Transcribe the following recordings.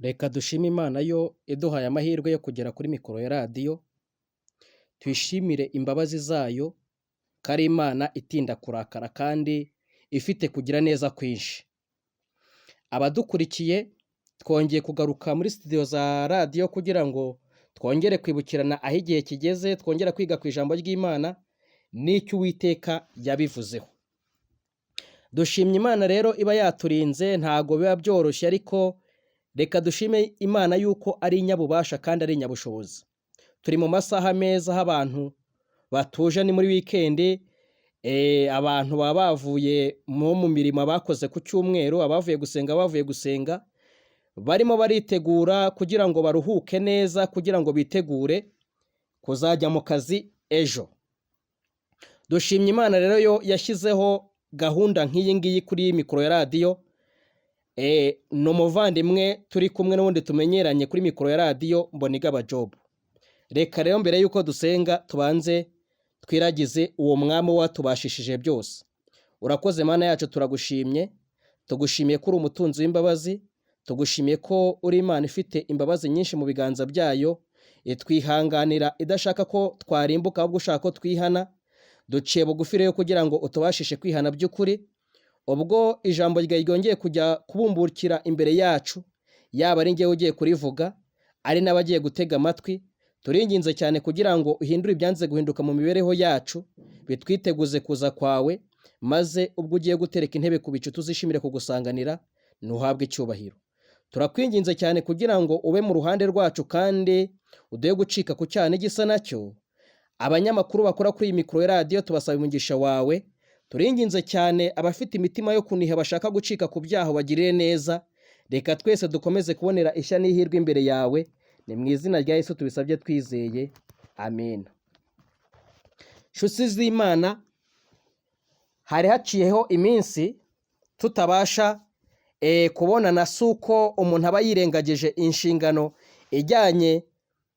Reka dushime Imana yo iduhaye amahirwe yo kugera kuri mikoro ya radiyo, tuyishimire imbabazi zayo ko ari Imana itinda kurakara kandi ifite kugira neza kwinshi. Abadukurikiye, twongeye kugaruka muri studio za radiyo kugira ngo twongere kwibukirana aho igihe kigeze, twongere kwiga ku ijambo ry'Imana n'icyo Uwiteka yabivuzeho. Dushimye Imana rero iba yaturinze, ntago biba byoroshye, ariko reka dushime Imana yuko ari inyabubasha kandi ari inyabushobozi. Turi mu masaha meza aho abantu batuje, ni muri wikendi, abantu baba bavuye mu mirimo bakoze ku cyumweru, abavuye gusenga bavuye gusenga, barimo baritegura kugira ngo baruhuke neza, kugira ngo bitegure kuzajya mu kazi ejo. Dushimye Imana rero yo yashyizeho gahunda nk'iyi ngiyi kuri mikoro ya radiyo. Ni umuvandimwe turi kumwe n'ubundi tumenyeranye kuri mikoro ya radiyo, Mbonigaba Job. Reka rero mbere y'uko dusenga tubanze twiragize uwo mwami watubashishije byose. Urakoze Mana yacu, turagushimye, tugushimiye ko uri umutunzi w'imbabazi, tugushimiye ko uri Imana ifite imbabazi nyinshi mu biganza byayo, itwihanganira idashaka ko twarimbuka ahubwo ushaka ko twihana. Duciye bugufi rero kugira ngo utubashishe kwihana by'ukuri, ubwo ijambo ryawe ryongeye kujya kubumbukira imbere yacu, yaba ari njyewe ugiye kurivuga, ari n'abagiye gutega amatwi, turinginze cyane kugira ngo uhindure ibyanze guhinduka mu mibereho yacu, bitwiteguze kuza kwawe, maze ubwo ugiye gutereka intebe ku bicu tuzishimire kugusanganira, ntuhabwe icyubahiro. Turakwinginze cyane kugira ngo ube mu ruhande rwacu kandi uduhe gucika ku cyaha n'igisa nacyo. Abanyamakuru bakora kuri iyi mikoro ya radiyo, tubasaba umugisha wawe. Turinginze cyane abafite imitima yo kuniha bashaka gucika ku byaha, bagirire neza. Reka twese dukomeze kubonera ishya n'ihirwe imbere yawe. Ni mu izina rya Yesu tubisabye twizeye, amen. Nshuti z'Imana, hari haciyeho iminsi tutabasha kubonana. Si uko umuntu aba yirengagije inshingano ijyanye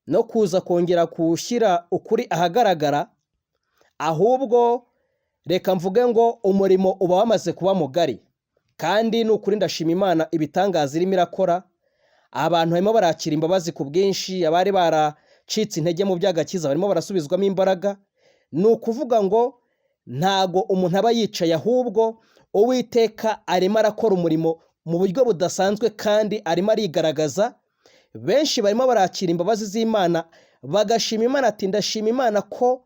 no kuza kongera gushyira ukuri ahagaragara, ahubwo reka mvuge ngo umurimo uba wamaze kuba mugari. Kandi ni ukuri ndashima Imana ibitangaza irimo irakora. Abantu barimo barakira imbabazi ku bwinshi, abari baracitse intege mu by'agakiza barimo barasubizwamo imbaraga. Ni ukuvuga ngo ntago umuntu aba yicaye, ahubwo Uwiteka arimo arakora umurimo mu buryo budasanzwe kandi arimo arigaragaza. Benshi barimo barakira imbabazi z'Imana, bagashima Imana ati: "Ndashima Imana ko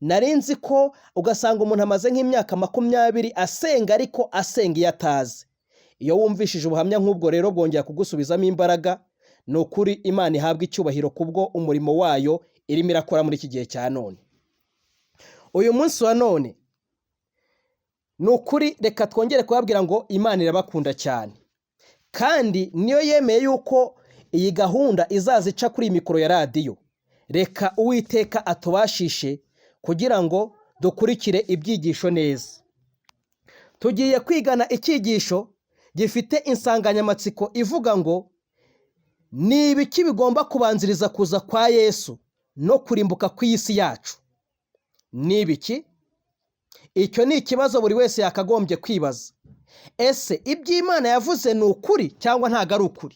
nari nzi ko." Ugasanga umuntu amaze nk'imyaka 20 asenga, ariko asenga iyo atazi. Iyo wumvishije ubuhamya nk'ubwo rero bwongera kugusubizamo imbaraga. Ni ukuri Imana ihabwa icyubahiro kubwo umurimo wayo irimo irakora muri iki gihe cya none. Uyu munsi wa none, ni ukuri reka twongere kubabwira ngo Imana irabakunda cyane, kandi niyo yemeye yuko iyi gahunda izaza ica kuri iyi mikoro ya radiyo. Reka Uwiteka atubashishe kugira ngo dukurikire ibyigisho neza. Tugiye kwigana icyigisho gifite insanganyamatsiko ivuga ngo: "Ni ibiki bigomba kubanziriza kuza kwa Yesu no kurimbuka kw'isi yacu?" Ni ibiki? Icyo ni ikibazo buri wese yakagombye kwibaza. Ese iby'Imana yavuze ni ukuri cyangwa ntabwo ari ukuri?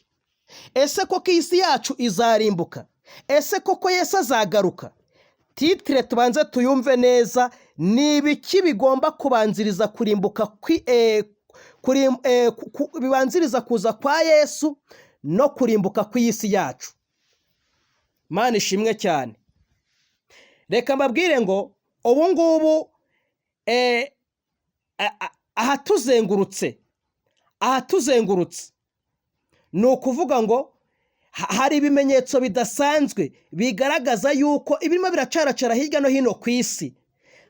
Ese koko iyi si yacu izarimbuka? Ese koko Yesu azagaruka? Titre tubanze tuyumve neza: ni ibiki bigomba kubanziriza kurimbuka, bibanziriza kuza kwa Yesu no kurimbuka kw'isi yacu? Mana ishimwe cyane. Reka mbabwire ngo ubu ngubu ahatuzengurutse, ni ukuvuga ngo hari ibimenyetso bidasanzwe bigaragaza yuko ibirimo biracaracara hirya no hino ku isi.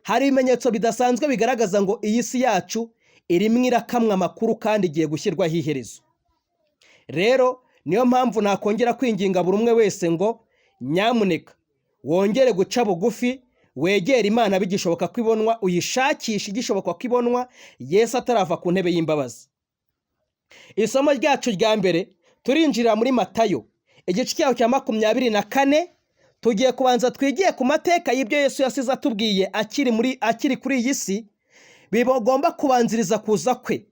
Hari ibimenyetso bidasanzwe bigaragaza ngo iyi si yacu irimo irakamwa amakuru kandi igiye gushyirwaho iherezo. Rero niyo mpamvu nakongera kwinginga buri umwe wese ngo nyamuneka wongere guca bugufi, wegere Imana bigishoboka ko ibonwa, uyishakishe igishoboka ko ibonwa, Yesu atarava ku ntebe y'imbabazi. Isomo ryacu rya mbere, turinjira muri Matayo igice cyaho cya 24. Tugiye kubanza twigiye ku mateka y'ibyo Yesu yasize atubwiye akiri kuri iyi si, bigomba kubanziriza kuza kwe.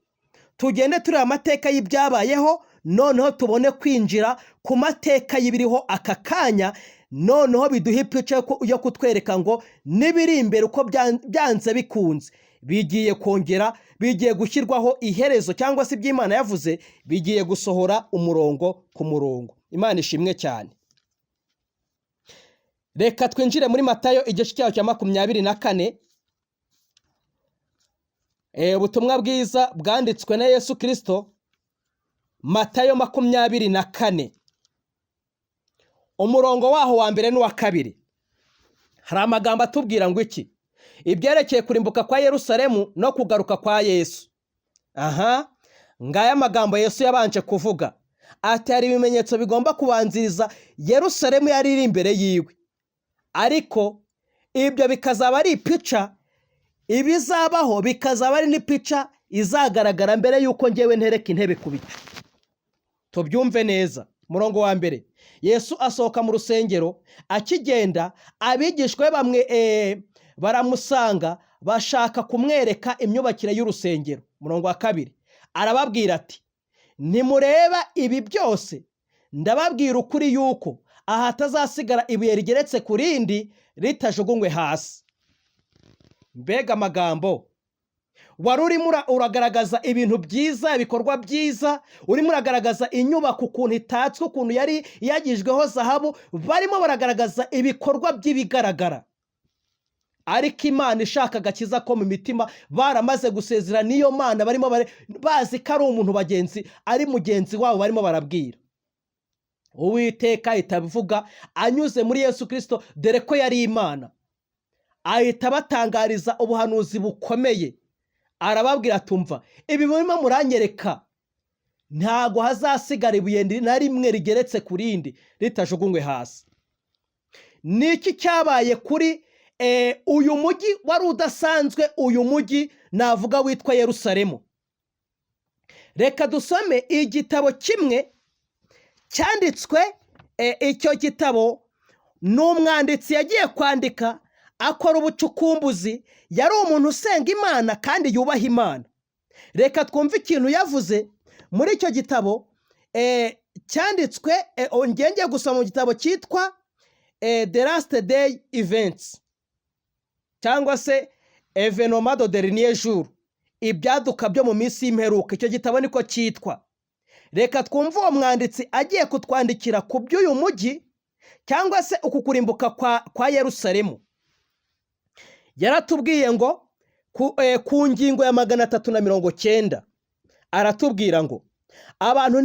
Tugende tureba amateka y'ibyabayeho. Noneho tubone kwinjira ku mateka y'ibiriho aka kanya, noneho biduha ipica yo kutwereka ngo n'ibiri imbere uko byanze bikunze bigiye kongera, bigiye gushyirwaho iherezo, cyangwa se iby'Imana yavuze bigiye gusohora umurongo ku murongo. Imana ishimwe cyane. Reka twinjire muri Matayo, igice cyaho cya 24. Ubutumwa bwiza bwanditswe na Yesu Kirisito, Matayo 24, umurongo waho wa mbere n'uwa kabiri. Hari amagambo atubwira ngo iki? Ibyerekeye kurimbuka kwa Yerusalemu no kugaruka kwa Yesu. Aha ngaya amagambo Yesu yabanje kuvuga, ati hari ibimenyetso bigomba kubanziriza Yerusalemu yari iri imbere yiwe, ariko ibyo bikazaba ari ipica, ibizabaho bikazaba ari n'ipica izagaragara mbere y'uko ngewe ntereka intebe ku bicu. Tubyumve neza. Murongo wa mbere: Yesu asohoka mu rusengero, akigenda, abigishwa be bamwe baramusanga, bashaka kumwereka imyubakire y'urusengero. Murongo wa kabiri, arababwira ati: "Ntimureba ibi byose? Ndababwira ukuri yuko aha hatazasigara ibuye rigeretse ku rindi ritajugunywe hasi." Mbega amagambo! Wari urimo uragaragaza ibintu byiza, ibikorwa byiza, urimo uragaragaza inyubako ukuntu itatswe, ukuntu yari yagijweho zahabu, barimo baragaragaza ibikorwa by'ibigaragara. Ariko Imana ishaka agakiza ko mu mitima, baramaze gusezera n'iyo Mana, barimo bazi ko ari umuntu bagenzi, ari mugenzi wabo barimo barabwira. Uwiteka ahita avuga anyuze muri Yesu Kirisito, dore ko yari Imana, ahita abatangariza ubuhanuzi bukomeye. Arababwira, atumva ibi murimo muranyereka, ntabwo hazasigara ibuye na rimwe rigeretse ku rindi ritajugunywe hasi. Ni iki cyabaye kuri uyu mujyi wari udasanzwe, uyu mujyi navuga witwa Yerusalemu? Reka dusome igitabo kimwe cyanditswe. Icyo gitabo ni umwanditsi yagiye kwandika akora ubucukumbuzi, yari umuntu usenga Imana kandi yubaha Imana. Reka twumve ikintu yavuze muri icyo gitabo cyanditswe. Ngiye gusoma mu gitabo cyitwa The Last Day Events, cyangwa se Événements des Derniers Jours, ibyaduka byo mu minsi y'imperuka. Icyo gitabo niko cyitwa. Reka twumve uwo mwanditsi agiye kutwandikira ku by'uyu mujyi, cyangwa se uku kurimbuka kwa Yerusalemu. Yaratubwiye ngo ku ngingo ya 390, aratubwira ngo abantu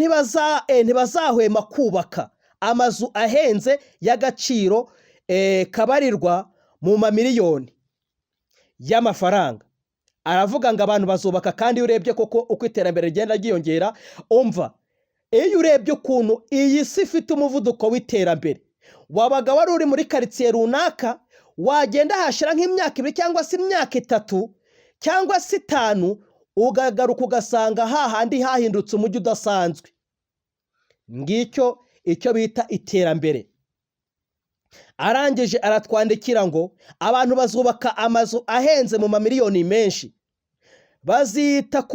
ntibazahwema kubaka amazu ahenze y'agaciro kabarirwa mu mamiliyoni y'amafaranga. Aravuga ngo abantu bazubaka, kandi iyo urebye koko uko iterambere rigenda ryiyongera, umva, iyo urebye ukuntu iyi si ifite umuvuduko w'iterambere, wabaga wari uri muri karitsiye runaka, wagenda hashira nk'imyaka 2 cyangwa se imyaka 3 cyangwa se 5, ukagaruka ugasanga hahandi hahindutse umujyi udasanzwe. Ngicyo icyo bita iterambere. Arangije aratwandikira ngo abantu bazubaka amazu ahenze mu mamiliyoni menshi, bazita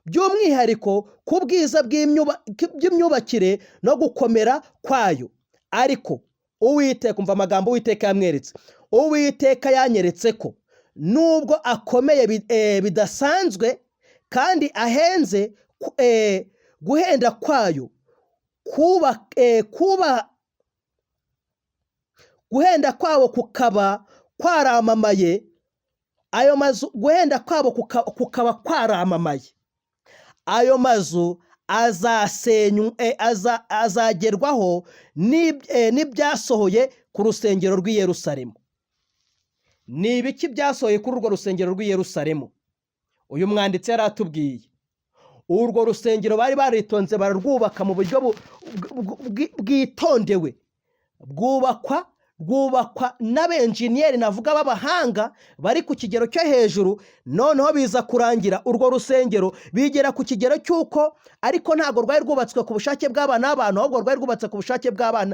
by'umwihariko ku bwiza bw'imyubakire no gukomera kwayo. Ariko Uwiteka, umva amagambo Uwiteka yamweretse: "Uwiteka yanyeretse ko nubwo akomeye bidasanzwe kandi ahenze, guhenda kwayo kuba guhenda kwabo kukaba kwaramamaye, ayo mazu, guhenda kwabo kukaba kwaramamaye, ayo mazu azagerwaho n'ibyasohoye ku rusengero rw'i Yerusalemu." Ni ibiki byasohoye kuri urwo rusengero rw'i Yerusalemu? Uyu mwanditsi yari atubwiye urwo rusengero bari baritonze, bararwubaka mu buryo bwitondewe, rwubakwa n'abenjeniyeri navuga b'abahanga bari ku kigero cyo hejuru. Noneho biza kurangira urwo rusengero bigera ku kigero cy'uko, ariko ntabwo rwari rwubatswe ku bushake bw'abana b'abantu, ahubwo rwari rwubatse ku bushake bw'abana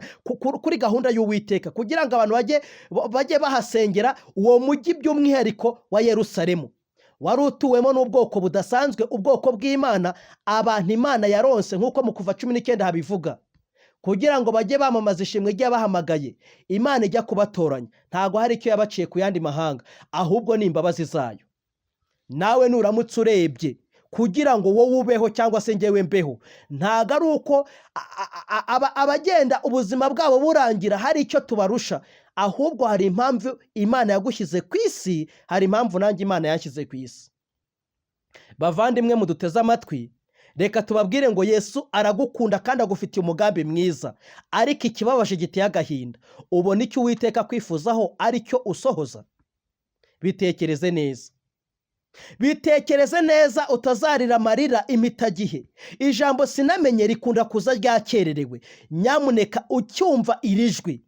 kuri gahunda y'Uwiteka, kugira ngo abantu bajye bahasengera. Uwo mujyi by'umwihariko wa Yerusalemu Wari utuwemo n'ubwoko budasanzwe, ubwoko bw'Imana, abantu Imana yaronse nk'uko mu Kuva 19 habivuga, kugira ngo bajye bamamaza ishimwe ry'abahamagaye. Imana ijya kubatoranya ntabwo hari icyo yabaciye ku yandi mahanga, ahubwo ni imbabazi zayo. Nawe nuramutse urebye, kugira ngo wowe ubeho cyangwa se ngewe mbeho, ntabwo ari uko abagenda ubuzima bwabo burangira hari icyo tubarusha, ahubwo hari impamvu Imana yagushyize ku isi, hari impamvu nanjye Imana yashyize ku isi. Bavandimwe muduteze amatwi, reka tubabwire ngo Yesu aragukunda kandi agufitiye umugambi mwiza. Ariko ikibabaje giteye agahinda, ubona icyo Uwiteka akwifuzaho ari cyo usohoza? Bitekereze neza, bitekereze neza, utazarira amarira impitagihe. Ijambo "sinamenye" rikunda kuza ryakererewe. Nyamuneka ucyumva iri jwi,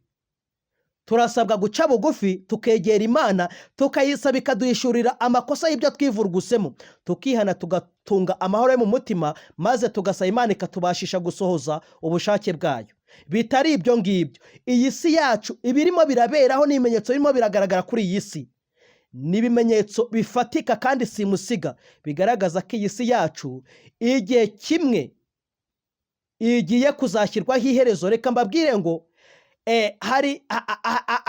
turasabwa guca bugufi, tukegera Imana, tukayisaba ikaduhishurira amakosa y'ibyo twivurugusemo, tukihana, tugatunga amahoro yo mu mutima, maze tugasaba Imana ikatubashisha gusohoza ubushake bwayo. Bitari ibyo ngibyo, iyi si yacu, ibirimo biraberaho n'ibimenyetso birimo biragaragara kuri iyi si, ni ibimenyetso bifatika kandi simusiga bigaragaza ko iyi si yacu igihe kimwe igiye kuzashyirwaho iherezo. Reka mbabwire ngo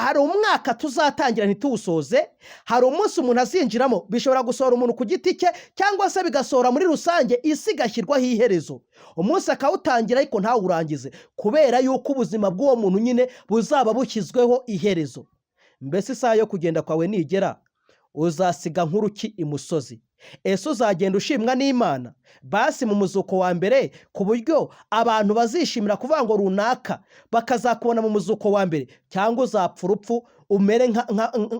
hari umwaka tuzatangira ntituwusoze, hari umunsi umuntu azinjiramo, bishobora gusohora umuntu ku giti cye cyangwa se bigasohora muri rusange, isi igashyirwaho iherezo. Umunsi akawutangira ariko ntawurangize, kubera yuko ubuzima bw'uwo muntu nyine buzaba bushyizweho iherezo. Mbese isaha yo kugenda kwawe nigera, uzasiga nk'uruki imusozi? Ese uzagenda ushimwa n'Imana, basi mu muzuko wa mbere, ku buryo abantu bazishimira kuvuga ngo runaka, bakazakubona mu muzuko wa mbere? Cyangwa uzapfa urupfu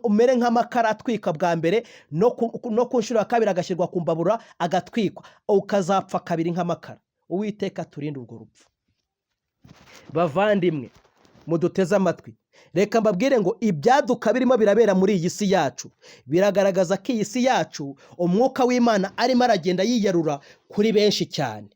umere nk'amakara atwika bwa mbere, no ku nshuro ya kabiri agashyirwa ku mbabura agatwikwa, ukazapfa kabiri nk'amakara? Uwiteka turinde urwo rupfu. Bavandimwe muduteze amatwi, reka mbabwire ngo ibyaduka birimo birabera muri iyi si yacu biragaragaza ko iyi si yacu umwuka w'Imana arimo aragenda yiyarura kuri benshi cyane.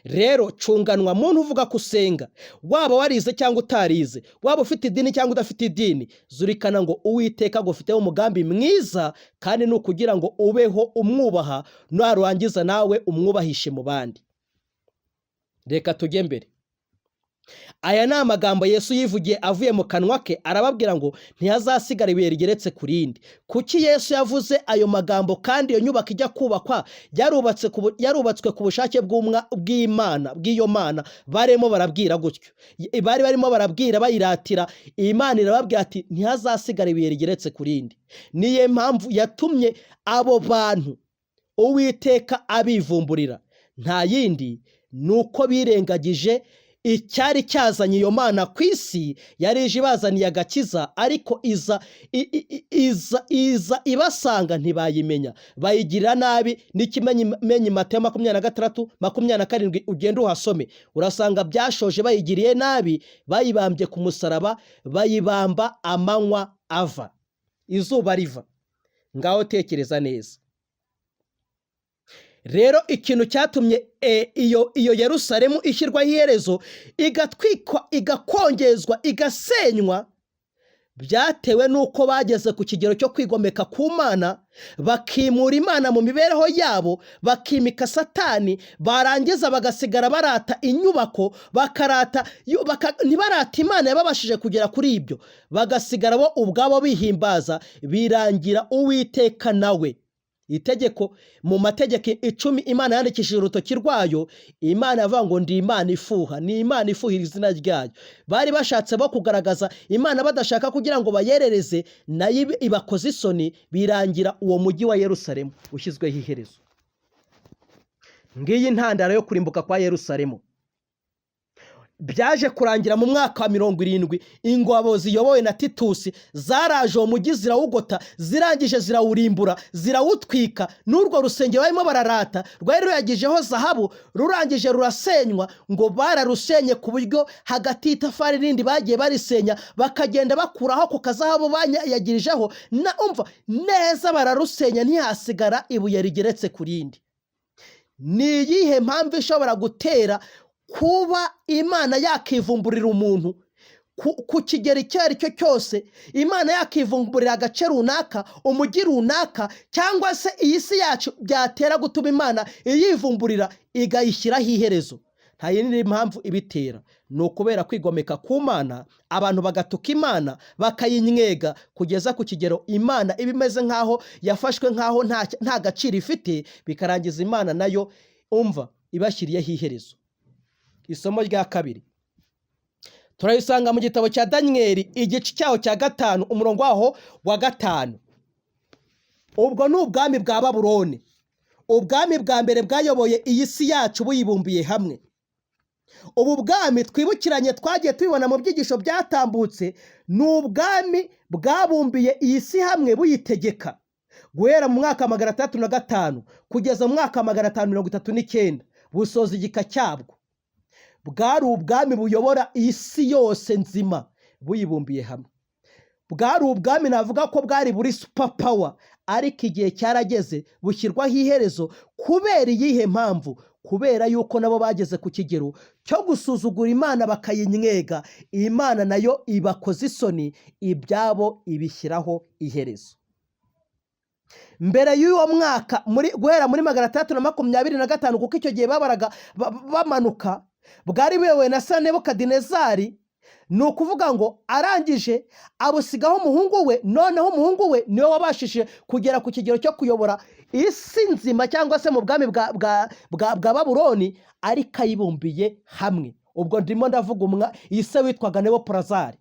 Rero cunganwa, muntu uvuga ko usenga, waba warize cyangwa utarize, waba ufite idini cyangwa udafite idini, zurikana ngo Uwiteka agufiteho umugambi mwiza, kandi ni ukugira ngo ubeho umwubaha, narangiza nawe umwubahishe mu bandi. Reka tujye mbere. Aya ni amagambo Yesu yivugiye avuye mu kanwa ke, arababwira ngo ntihazasigara ibuye rigeretse ku rindi. Kuki Yesu yavuze ayo magambo kandi iyo nyubako ijya kubakwa yarubatswe ku bushake bw'Imana, bw'iyo Mana barimo barabwira gutyo, bari barimo barabwira bayiratira? Imana irababwira ati: "Ntihazasigara ibuye rigeretse ku rindi." Niyo mpamvu yatumye abo bantu Uwiteka abivumburira, nta yindi, ni uko birengagije icyari cyazanye iyo Mana ku isi. Yari ije ibazaniye agakiza, ariko iza ibasanga ntibayimenya, bayigirira nabi. N'ikimenyimenyi, Matayo 26, 27, ugenda uhasome, urasanga byashoje bayigiriye nabi, bayibambye ku musaraba, bayibamba amanywa ava, izuba riva. Ngaho tekereza neza rero ikintu cyatumye iyo Yerusalemu ishyirwaho iherezo, igatwikwa, igakongezwa, igasenywa, byatewe n'uko bageze ku kigero cyo kwigomeka ku Mana, bakimura Imana mu mibereho yabo, bakimika Satani, barangiza bagasigara barata inyubako, bakarata ntibarata Imana yababashije kugera kuri ibyo, bagasigara bo ubwabo bihimbaza. Birangira Uwiteka nawe, itegeko mu mategeko 10 Imana yandikishije urutoki rwayo, Imana yavuga ngo: "Ndi Imana ifuha, ni Imana ifuhira izina ryayo." Bari bashatse bo kugaragaza Imana, badashaka kugira ngo bayerereze, nayo ibakoze isoni. Birangira uwo mujyi wa Yerusalemu ushyizweho iherezo. Ngiyi intandaro yo kurimbuka kwa Yerusalemu. Byaje kurangira mu mwaka wa 70, ingabo ziyobowe na Titusi zaraje, uwo mujyi zirawugota, zirangije zirawurimbura, zirawutwika. N'urwo rusengero barimo bararata rwari ruyagijeho zahabu, rurangije rurasenywa. Ngo bararusenye ku buryo hagati y'itafari n'indi bagiye barisenya, bakagenda bakuraho ku kazahabu bayagirijeho na umva neza, bararusenya ntihasigara ibuye rigeretse ku rindi. Ni iyihe mpamvu ishobora gutera kuba Imana yakivumburira umuntu? Ku kigero icyo ari cyo cyose, Imana yakivumburira agace runaka, umujyi runaka, cyangwa se iyi si yacu, byatera gutuma Imana iyivumburira igayishyiraho iherezo. Nta yindi mpamvu ibitera, ni ukubera kwigomeka ku Mana, abantu bagatuka Imana, bakayinywega kugeza ku kigero Imana iba imeze nk'aho yafashwe nk'aho nta gaciro ifite, bikarangiza Imana nayo umva ibashyiriyeho iherezo. Isomo rya kabiri turayisanga mu gitabo cya Daniyeli, igice cyaho cya 5, umurongo waho wa 5. Ubwo ni ubwami bwa Babuloni, ubwami bwa mbere bwayoboye iyi si yacu buyibumbiye hamwe. Ubu bwami, twibukiranye, twagiye tubibona mu byigisho byatambutse, ni ubwami bwabumbiye iyi si hamwe buyitegeka guhera mu mwaka 605 kugeza mu mwaka 539, busoza igika cyabwo. Bwari ubwami buyobora isi yose nzima buyibumbiye hamwe. Bwari ubwami navuga ko bwari buri super power, ariko igihe cyarageze bushyirwaho iherezo. Kubera iyihe mpamvu? Kubera yuko nabo bageze ku kigero cyo gusuzugura Imana, bakayinywega. Imana nayo ibakoza isoni, ibyabo ibishyiraho iherezo. Mbere y'uwo mwaka, guhera muri 625, kuko icyo gihe babaraga bamanuka, bwari buyobowe na Nebukadinezari. Ni ukuvuga ngo arangije abusigaho umuhungu we. Noneho umuhungu we niwe wabashije kugera ku kigero cyo kuyobora isi nzima, cyangwa se mu bwami bwa Babuloni, ariko ayibumbiye hamwe. Ubwo ndimo ndavuga ise witwaga Neboporazari.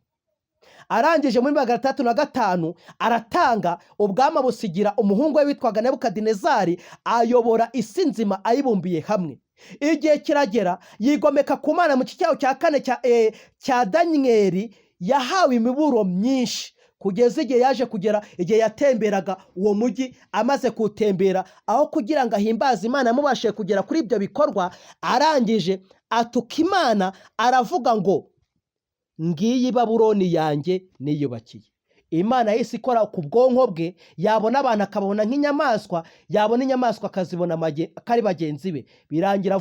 Arangije muri 605 aratanga ubwami, abusigira umuhungu we witwaga Nebukadinezari, ayobora isi nzima ayibumbiye hamwe. Igihe kiragera yigomeka ku Mana. Mu cyaho cya kane cya Daniyeli, yahawe imiburo myinshi kugeza igihe yaje kugera igihe yatemberaga uwo mujyi. Amaze kuwutembera, aho kugira ngo ahimbaze Imana yamubashije kugera kuri ibyo bikorwa, arangije atuka Imana, aravuga ngo: "Ngiyi Babuloni yanjye niyubakiye." Imana yahise ikora ku bwonko bwe, yabona abantu akababona nk'inyamaswa, yabona inyamaswa akazibona ko ari bagenzi be. Birangira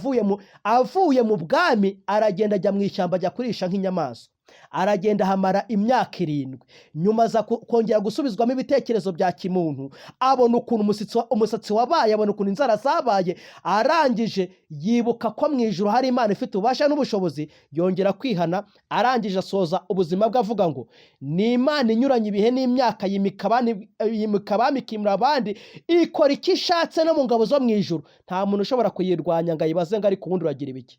avuye mu bwami, aragenda ajya mu ishyamba, ajya kurisha nk'inyamaswa. Aragenda ahamara imyaka 7. Nyuma aza kongera gusubizwamo ibitekerezo bya kimuntu, abona ukuntu umusatsi wabaye, abona ukuntu inzara zabaye. Arangije yibuka ko mu ijuru hari Imana ifite ububasha n'ubushobozi, yongera kwihana. Arangije asoza ubuzima bwe avuga ngo: "Ni Imana inyuranye ibihe n'imyaka, yimika abami, ikimura abandi, ikora icyo ishatse no mu ngabo zo mu ijuru. Nta muntu ushobora kuyirwanya ngo ayibaze ngo: 'Ariko ubundi uragira ibiki?'"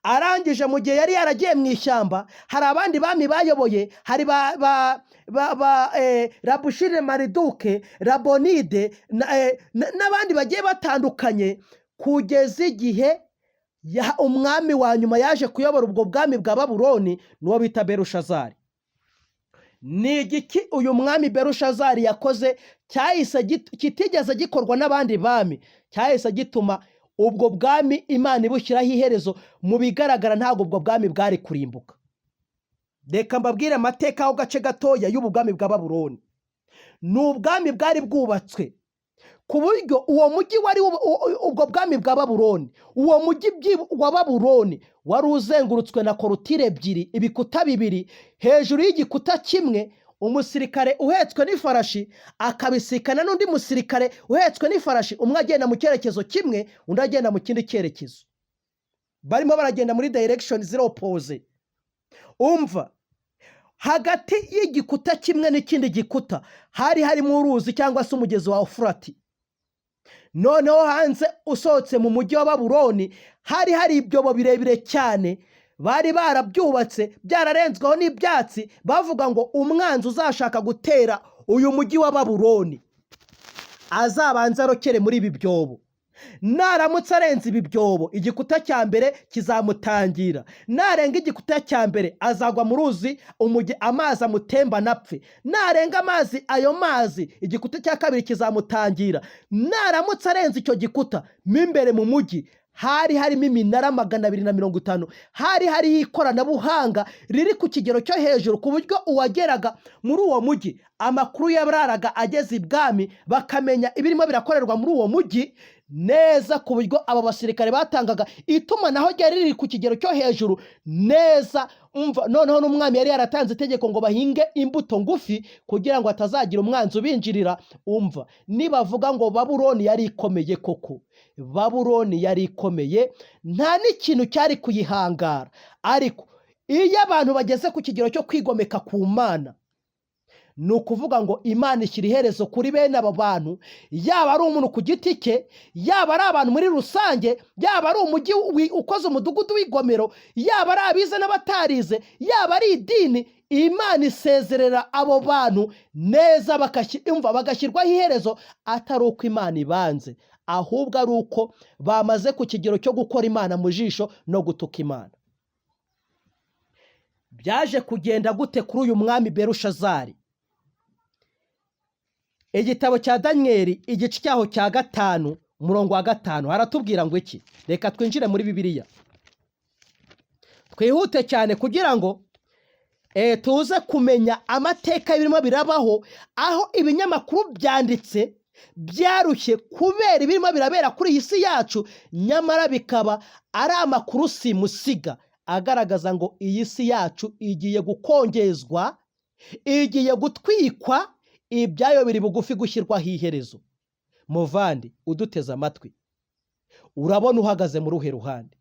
Arangije, mu gihe yari yaragiye mu ishyamba, hari abandi bami bayoboye. Hari ba Rabushire, Mariduke, Rabonide n'abandi bagiye batandukanye, kugeza igihe umwami wa nyuma yaje kuyobora ubwo bwami bwa Babuloni, n'uwo bita Berushazari. Ni igiki uyu mwami Berushazari yakoze cyahise kitigeze gikorwa n'abandi bami, cyahise gituma ubwo bwami Imana ibushyiraho iherezo? Mu bigaragara ntabwo ubwo bwami bwari kurimbuka. Reka mbabwire amateka aho gace gatoya y'ubu bwami bwa Babuloni. Ni ubwami bwari bwubatswe ku buryo uwo mujyi wari ubwo bwami bwa Babuloni, uwo mujyi wa Babuloni wari uzengurutswe na clôture ebyiri, ibikuta bibiri. Hejuru y'igikuta kimwe, umusirikare uhetswe n'ifarashi akabisikana n'undi musirikare uhetswe n'ifarashi, umwe agenda mu cyerekezo kimwe, undi agenda mu kindi cyerekezo, barimo baragenda muri direction ziri opposé. Umva, hagati y'igikuta kimwe n'ikindi gikuta hari harimo uruzi cyangwa se umugezi wa Ufurati. Noneho hanze, usohotse mu mujyi wa Babuloni, hari hari ibyobo birebire cyane bari barabyubatse, byararenzweho n'ibyatsi, bavuga ngo umwanzi uzashaka gutera uyu mujyi wa Babuloni azabanza arokere muri ibi byobo. Naramutse arenze ibi byobo, igikuta cya mbere kizamutangira. Narenga igikuta cya mbere, azagwa mu ruzi, amazi amutemba napfe. Narenga amazi, ayo mazi, igikuta cya kabiri kizamutangira. Naramutse arenze icyo gikuta, mo imbere mu mujyi hari harimo iminara 250. Hari hariho ikoranabuhanga riri ku kigero cyo hejuru, ku buryo uwageraga muri uwo mujyi amakuru yararaga ageze ibwami, bakamenya ibirimo birakorerwa muri uwo mujyi. Neza, ku buryo aba basirikare batangaga itumanaho ryari riri ku kigero cyo hejuru neza. Umva, noneho n'umwami yari yaratanze itegeko ngo bahinge imbuto ngufi kugira ngo hatazagira umwanzi ubinjirira. Umva, nibavuga ngo Babuloni yari ikomeye, koko Babuloni yari ikomeye, nta n'ikintu cyari kuyihangara. Ariko iyo abantu bageze ku kigero cyo kwigomeka ku Mana, ni ukuvuga ngo Imana ishyira iherezo kuri bene abo bantu, yaba ari umuntu ku giti cye, yaba ari abantu muri rusange, yaba ari umujyi ukoze umudugudu w'igomero, yaba ari abize n'abatarize, yaba ari idini. Imana isezerera abo bantu neza, umva, bagashyirwaho iherezo, atari uko Imana ibanze, ahubwo ari uko bamaze ku kigero cyo gukora Imana mu jisho no gutuka Imana. Byaje kugenda gute kuri uyu mwami Berushazari? Igitabo cya Daniyeli, igice cyaho cya 5, umurongo wa 5, haratubwira ngo iki? Reka twinjire muri Bibiliya twihute cyane kugira ngo tuze kumenya amateka y'ibirimo birabaho, aho ibinyamakuru byanditse byarushye kubera ibirimo birabera kuri iyi si yacu, nyamara bikaba ari amakuru simusiga agaragaza ngo iyi si yacu igiye gukongezwa, igiye gutwikwa, ibyayo biri bugufi gushyirwaho iherezo. Muvandi uduteze amatwi, urabona uhagaze mu ruhe ruhande?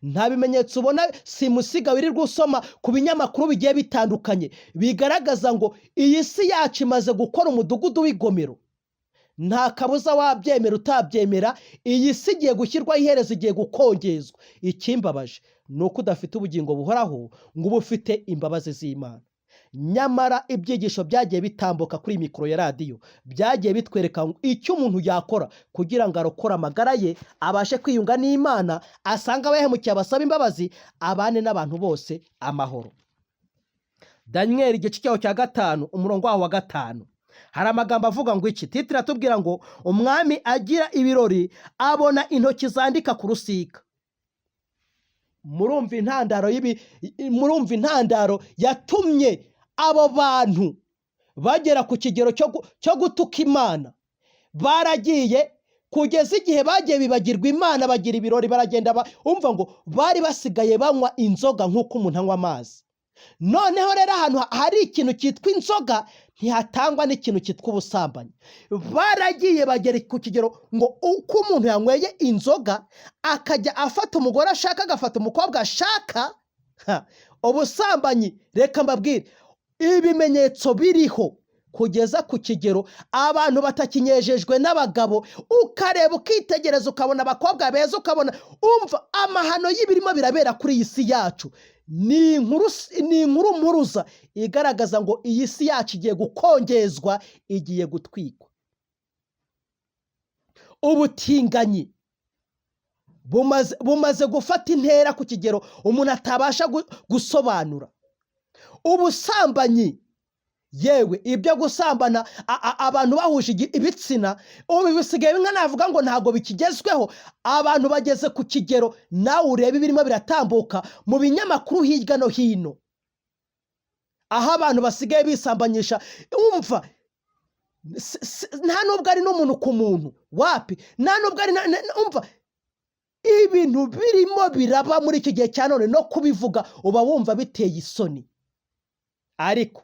Nta bimenyetso ubona simusiga wirirwa usoma ku binyamakuru bigiye bitandukanye bigaragaza ngo iyi si yacu imaze gukora umudugudu w'igomero? Nta kabuza, wabyemera utabyemera, iyi si igiye gushyirwaho iherezo, igiye gukongezwa. Ikimbabaje ni uko udafite ubugingo buhoraho ngo ube ufite imbabazi z'Imana. Nyamara ibyigisho byagiye bitambuka kuri mikoro ya radiyo byagiye bitwereka icyo umuntu yakora kugira ngo arokore amagara ye, abashe kwiyunga n'Imana, asange abayahemukiye abasaba imbabazi, abane n'abantu bose amahoro. Daniyeli, igice cyaho cya 5, umurongo waho wa 5, hari amagambo avuga ngo iki? Titre atubwira ngo umwami agira ibirori abona intoki zandika ku rusika. Murumva intandaro y'ibi? Murumva intandaro yatumye abo bantu bagera ku kigero cyo gutuka Imana? Baragiye kugeza igihe bagiye bibagirwa Imana, bagira ibirori, baragenda, umva ngo bari basigaye banywa inzoga nk'uko umuntu anywa amazi. Noneho rero ahantu hari ikintu cyitwa inzoga ntihatangwa n'ikintu cyitwa ubusambanyi. Baragiye bagera ku kigero ngo uko umuntu yanyweye inzoga akajya afata umugore ashaka, agafata umukobwa ashaka. Ubusambanyi, reka mbabwire, ibimenyetso biriho kugeza ku kigero abantu batakinyejejwe n'abagabo. Ukareba, ukitegereza, ukabona abakobwa beza, ukabona, umva, amahano y'ibirimo birabera kuri iyi si yacu. Ni inkuru mpuruza igaragaza ngo iyi si yacu igiye gukongezwa, igiye gutwikwa. Ubutinganyi bumaze gufata intera ku kigero umuntu atabasha gusobanura. Ubusambanyi, yewe ibyo gusambana abantu bahuje ibitsina, ubu bisigaye bimwe navuga ngo ntabwo bikigezweho. Abantu bageze ku kigero, nawe ureba ibirimo biratambuka mu binyamakuru hirya no hino, aho abantu basigaye bisambanyisha. Umva, nta nubwo ari n'umuntu ku muntu, wapi, nta nubwo ari umva, ibintu birimo biraba muri iki gihe cya none, no kubivuga uba wumva biteye isoni. Ariko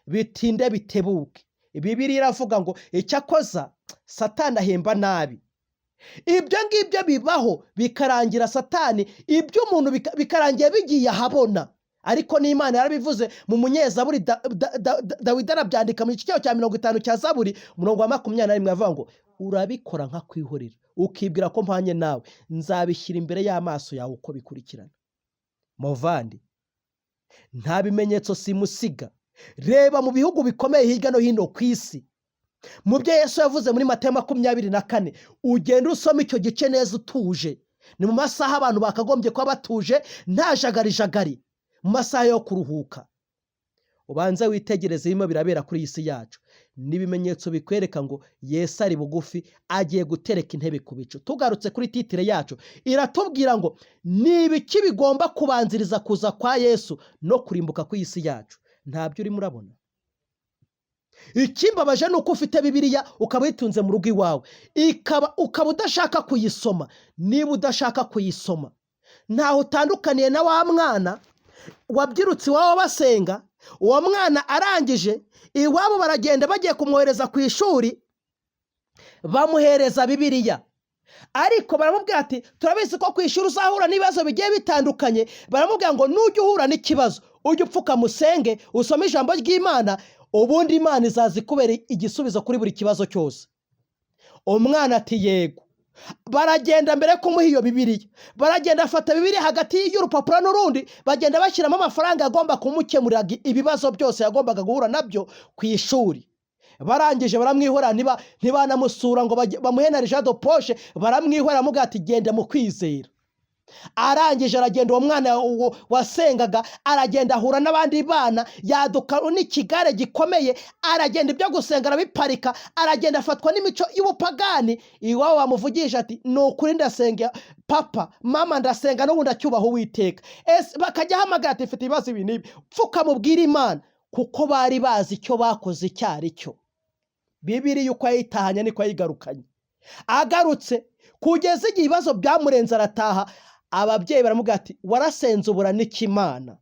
bitinde bitebuke, Bibiliya iravuga ngo icyakoza Satani ahemba nabi. Ibyo ngibyo bibaho bikarangira Satani iby'umuntu bikarangira bigiye ahabona. Ariko n'Imana yarabivuze mu munyezaburi Dawidi arabyandika mu gice cyaho cya 50 cya Zaburi, umurongo wa 21, avuga ngo urabikora nkakwihorera, ukibwira ko mpanye nawe, nzabishyira imbere y'amaso yawe uko bikurikirana. Muvandi, nta bimenyetso simusiga? Reba mu bihugu bikomeye hirya no hino ku isi, mu byo Yesu yavuze muri Matayo 24, ugenda usoma icyo gice neza utuje. Ni mu masaha abantu bakagombye kuba batuje, nta jagarijagari, mu masaha yo kuruhuka. Ubanze witegereze ibirimo birabera kuri iyi si yacu, n'ibimenyetso bikwereka ngo Yesu ari bugufi, agiye gutereka intebe ku bicu. Tugarutse kuri titre yacu, iratubwira ngo ni ibiki bigomba kubanziriza kuza kwa Yesu no kurimbuka kw'iyi si yacu? Ntabyo urimo urabona? Ikimbabaje ni uko ufite Bibiliya ukaba uyitunze mu rugo iwawe, ukaba udashaka kuyisoma. Niba udashaka kuyisoma, ntaho utandukaniye na wa mwana wabyirutse iwabo basenga. Uwo mwana arangije iwabo baragenda, bagiye kumwohereza ku ishuri, bamuhereza Bibiliya, ariko baramubwira ati: "Turabizi ko ku ishuri uzahura n'ibibazo bigiye bitandukanye." Baramubwira ngo: "Nujya uhura n'ikibazo, ujye upfukama usenge, usome ijambo ry'Imana, ubundi Imana izaza ikubera igisubizo kuri buri kibazo cyose." Umwana ati: "Yego." Baragenda, mbere yo kumuha iyo Bibiliya, baragenda afata Bibiliya, hagati y'urupapuro n'urundi bagenda bashyiramo amafaranga agomba kumukemurira ibibazo byose yagombaga guhura nabyo ku ishuri. Barangije baramwihora, ntibanamusura ngo bamuhe na argent de poche. Baramwihora, baramubwira ati: "Genda mu kwizera." Arangije aragenda. Uwo mwana wasengaga aragenda, ahura n'abandi bana, yaduka n'ikigare gikomeye, aragenda, ibyo gusenga arabiparika, aragenda afatwa n'imico y'ubupagani. Iwabo bamuvugisha ati: "Ni ukuri ndasenga papa, mama, ndasenga n'ubundi acyubaha Uwiteka." Ese bakajya ahamagara ati: "Mfite ibibazo ibi n'ibi, pfuka mubwire Imana," kuko bari bazi icyo bakoze icyo ari cyo. Bibiliya uko yayitahanye niko yayigarukanye. Agarutse, kugeza igihe ibibazo byamurenze arataha, ababyeyi baramubwira ati: "Warasenze ubura n'ikimana?"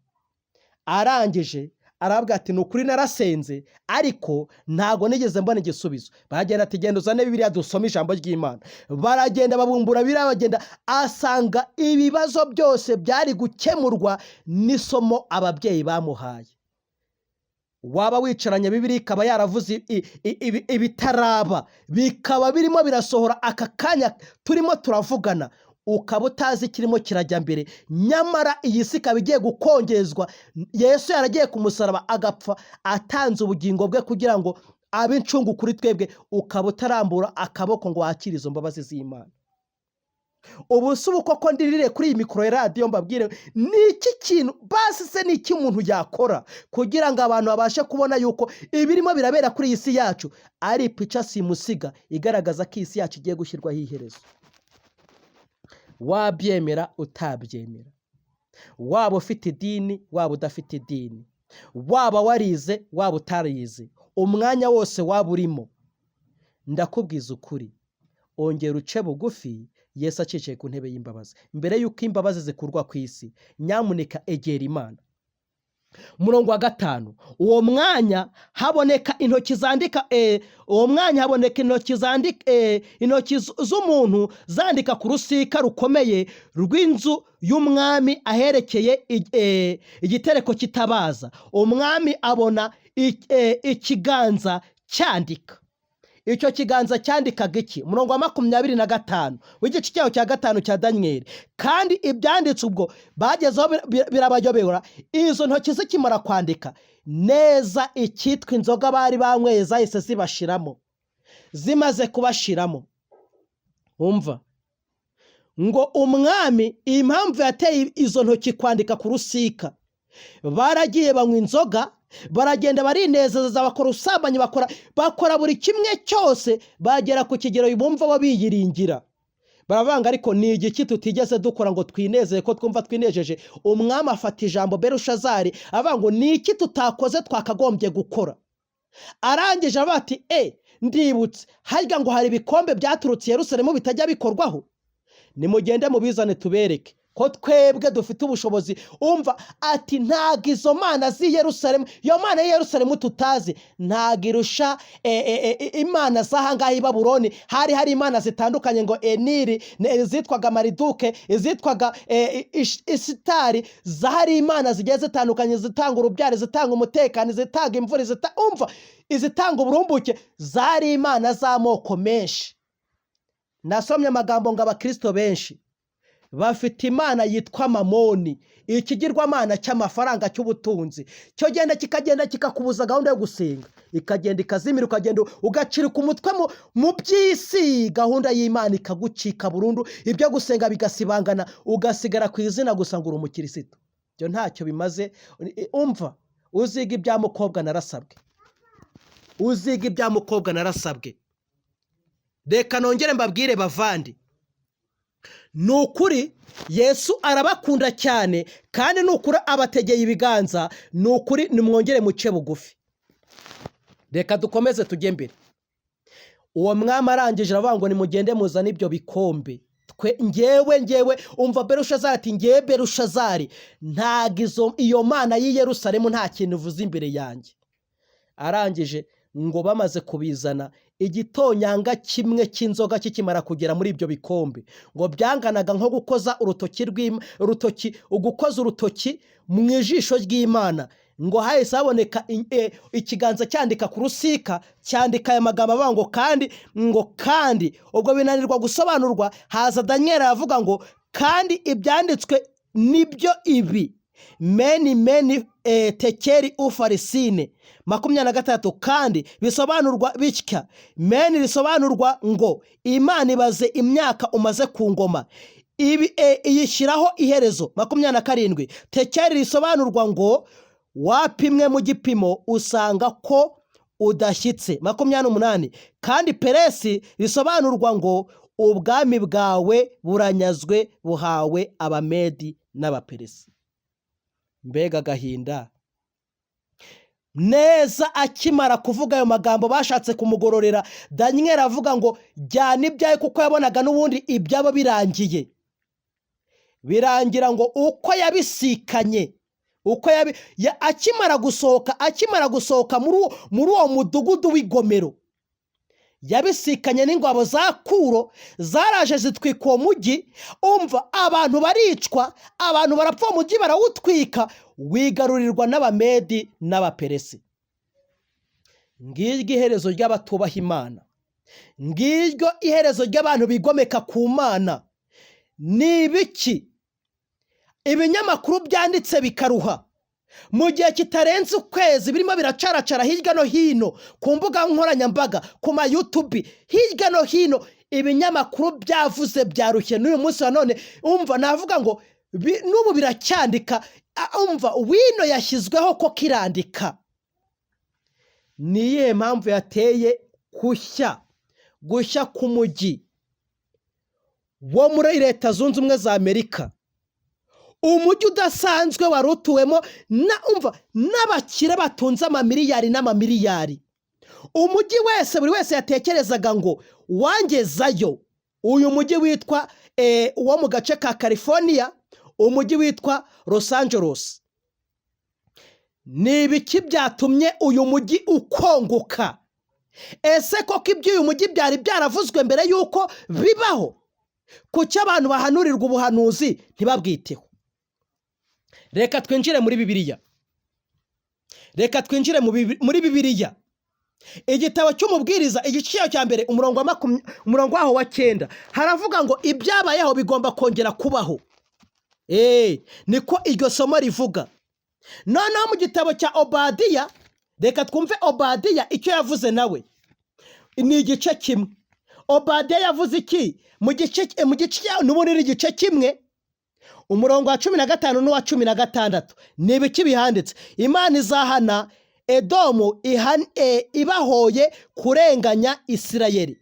Arangije arababwira ati: "Ni ukuri narasenze, ariko ntabwo nigeze mbona igisubizo." Baragenda ati: "Genda uzane Bibiliya dusome ijambo ry'Imana." Baragenda babumbura Bibiliya, bagenda asanga ibibazo byose byari gukemurwa n'isomo ababyeyi bamuhaye. Waba wicaranye Bibiliya ikaba yaravuze ibitaraba, bikaba birimo birasohora aka kanya turimo turavugana, ukaba utazi ikirimo kirajya mbere, nyamara iyi si ikaba igiye gukongezwa. Yesu yaragiye ku musaraba, agapfa atanze ubugingo bwe kugira ngo abe incungu kuri twebwe, ukaba utarambura akaboko ngo wakire izo mbabazi z'Imana. Ubu si ubu koko ndirire kuri iyi mikoro ya radiyo mbabwire ni iki kintu basi se, ni iki umuntu yakora kugira ngo abantu babashe kubona yuko ibirimo birabera kuri iyi si yacu ari ipica simusiga igaragaza ko iyi si yacu igiye gushyirwaho iherezo? Wabyemera utabyemera, waba ufite idini, waba udafite idini, waba warize, waba utarize, umwanya wose waba urimo, ndakubwiza ukuri, ongera uce bugufi. Yesu acicaye ku ntebe y'imbabazi. Mbere y'uko imbabazi zikurwa ku isi, nyamuneka egera Imana. Umurongo wa 5: uwo mwanya haboneka intoki zandika, uwo mwanya haboneka intoki zandika, intoki z'umuntu zandika ku rusika rukomeye rw'inzu y'umwami aherekeye igitereko cy'itabaza. Umwami abona ikiganza cyandika. Icyo kiganza cyandikaga iki? Umurongo wa 25 w'igice cyaho cya 5 cya Daniyeli: kandi ibyanditse ubwo bagezeho birabayobera. Izo ntoki zikimara kwandika neza, icyitwa inzoga bari banyweye zahise zibashiramo. Zimaze kubashiramo, umva ngo umwami, impamvu yateye izo ntoki kwandika ku rusika, baragiye banywa inzoga, baragenda barinezeza, bakora ubusambanyi, bakora buri kimwe cyose, bagera ku kigero bumva bo biyiringira, baravanga: "Ariko ni igiki tutigeze dukora ngo twinezeze, ko twumva twinejeje?" Umwami afata ijambo, Berushazari, avuga ngo: "Ni iki tutakoze twakagombye gukora?" Arangije avuga ati: "E, ndibutse, harya ngo hari ibikombe byaturutse i Yerusalemu bitajya bikorwaho? Nimugende mubizane tubereke ko twebwe dufite ubushobozi." Umva ati: "Ntabwo izo mana z'i Yerusalemu, iyo mana y'i Yerusalemu tutazi, ntabwo irusha imana z'ahangaha i Babuloni." Hari imana zitandukanye, ngo Eniri, izitwaga Mariduke, izitwaga Isitari. Zari imana zigiye zitandukanye, zitanga urubyaro, izitanga umutekano, izitanga imvura, umva, izitanga uburumbuke. Zari imana z'amoko menshi. Nasomye amagambo ngo abakirisito benshi bafite imana yitwa Mamoni, ikigirwamana cy'amafaranga, cy'ubutunzi. Cyo genda kikagenda kikakubuza gahunda yo gusenga, ikagenda ikazimira, ukagenda ugacirika umutwe mu by'isi, gahunda y'Imana ikagucika burundu, ibyo gusenga bigasibangana, ugasigara ku izina gusa ngo uri umukirisitu. Ibyo ntacyo bimaze. Umva, uziga ibya mukobwa narasabwe, uziga ibya mukobwa narasabwe. Reka nongere mbabwire bavandi, ni ukuri Yesu arabakunda cyane, kandi ni ukuri abategeye ibiganza. Ni ukuri nimwongere muce bugufi. Reka dukomeze tujye mbere. Uwo mwami arangije aravuga ngo: "Nimugende muzane ibyo bikombe." Twe ngewe umva, Berushazari ati: "Ngewe Berushazari, ntabwo iyo mana y'i Yerusalemu nta kintu ivuze imbere yanjye." Arangije ngo bamaze kubizana, igitonyanga kimwe cy'inzoga kikimara kugera muri ibyo bikombe, ngo byanganaga nko gukoza urutoki urutoki, ugukoza urutoki mu ijisho ry'Imana. Ngo hahise haboneka ikiganza cyandika ku rusika, cyandika aya magambo avuga ngo kandi, ngo kandi ubwo binanirwa gusobanurwa, haza Daniel aravuga ngo: "Kandi ibyanditswe nibyo ibi: mene mene tekeli ufarisine." 23, kandi bisobanurwa bitya: mene risobanurwa ngo Imana ibaze imyaka umaze ku ngoma, ibi iyishyiraho iherezo. 27, tekeli risobanurwa ngo wapimwe mu gipimo usanga ko udashyitse. 28, kandi peresi risobanurwa ngo ubwami bwawe buranyazwe, buhawe Abamedi n'Abaperesi. Mbega agahinda! Neza akimara kuvuga ayo magambo, bashatse kumugororera. Daniel avuga ngo: "Jyana ibyawe," kuko yabonaga n'ubundi ibyabo birangiye. Birangira ngo uko yabisikanye, uko yabi akimara gusohoka muri uwo mudugudu w'igomero, yabisikanye n'ingabo za Kuro zaraje zitwika uwo mujyi. Umva, abantu baricwa, abantu barapfa, uwo mujyi barawutwika, wigarurirwa n'Abamedi n'Abaperesi. Ngiryo iherezo ry'abatubaha Imana, ngiryo iherezo ry'abantu bigomeka ku Mana. Ni ibiki ibinyamakuru byanditse bikaruha mu gihe kitarenze ukwezi, birimo biracaracara hirya no hino ku mbuga nkoranyambaga, ku ma YouTube, hirya no hino? Ibinyamakuru byavuze byarushye. N'uyu munsi wa none, umva, navuga ngo n'ubu biracyandika. Umva, wino yashyizweho ko kirandika. Ni iyihe mpamvu yateye gushya k'umujyi wo muri Leta Zunze Ubumwe za Amerika, umujyi udasanzwe wari utuwemo na, umva, n'abakire batunze amamiliyari n'amamiliyari, umujyi wese buri wese yatekerezaga ngo wangezayo, uyu mujyi witwa wo mu gace ka California, umujyi witwa Los Angeles? Ni ibiki byatumye uyu mujyi ukongoka? Ese koko iby'uyu mujyi byari byaravuzwe mbere y'uko bibaho? Kuki abantu bahanurirwa ubuhanuzi ntibabwiteho? Reka twinjire muri Bibiliya, reka twinjire muri Bibiliya, igitabo cy'Umubwiriza, igice cya mbere, umurongo waho wa 9, haravuga ngo: "Ibyabayeho bigomba kongera kubaho." Niko iryo somo rivuga. Noneho mu gitabo cya Obadiya, reka twumve Obadiya icyo yavuze nawe, ni igice kimwe. Obadiya yavuze iki? Mu gice n'ubundi ni igice kimwe, umurongo wa 15 n'uwa 16. Ni ibiki bihanditse? Imana izahana Edomu ibahoye kurenganya Isirayeli.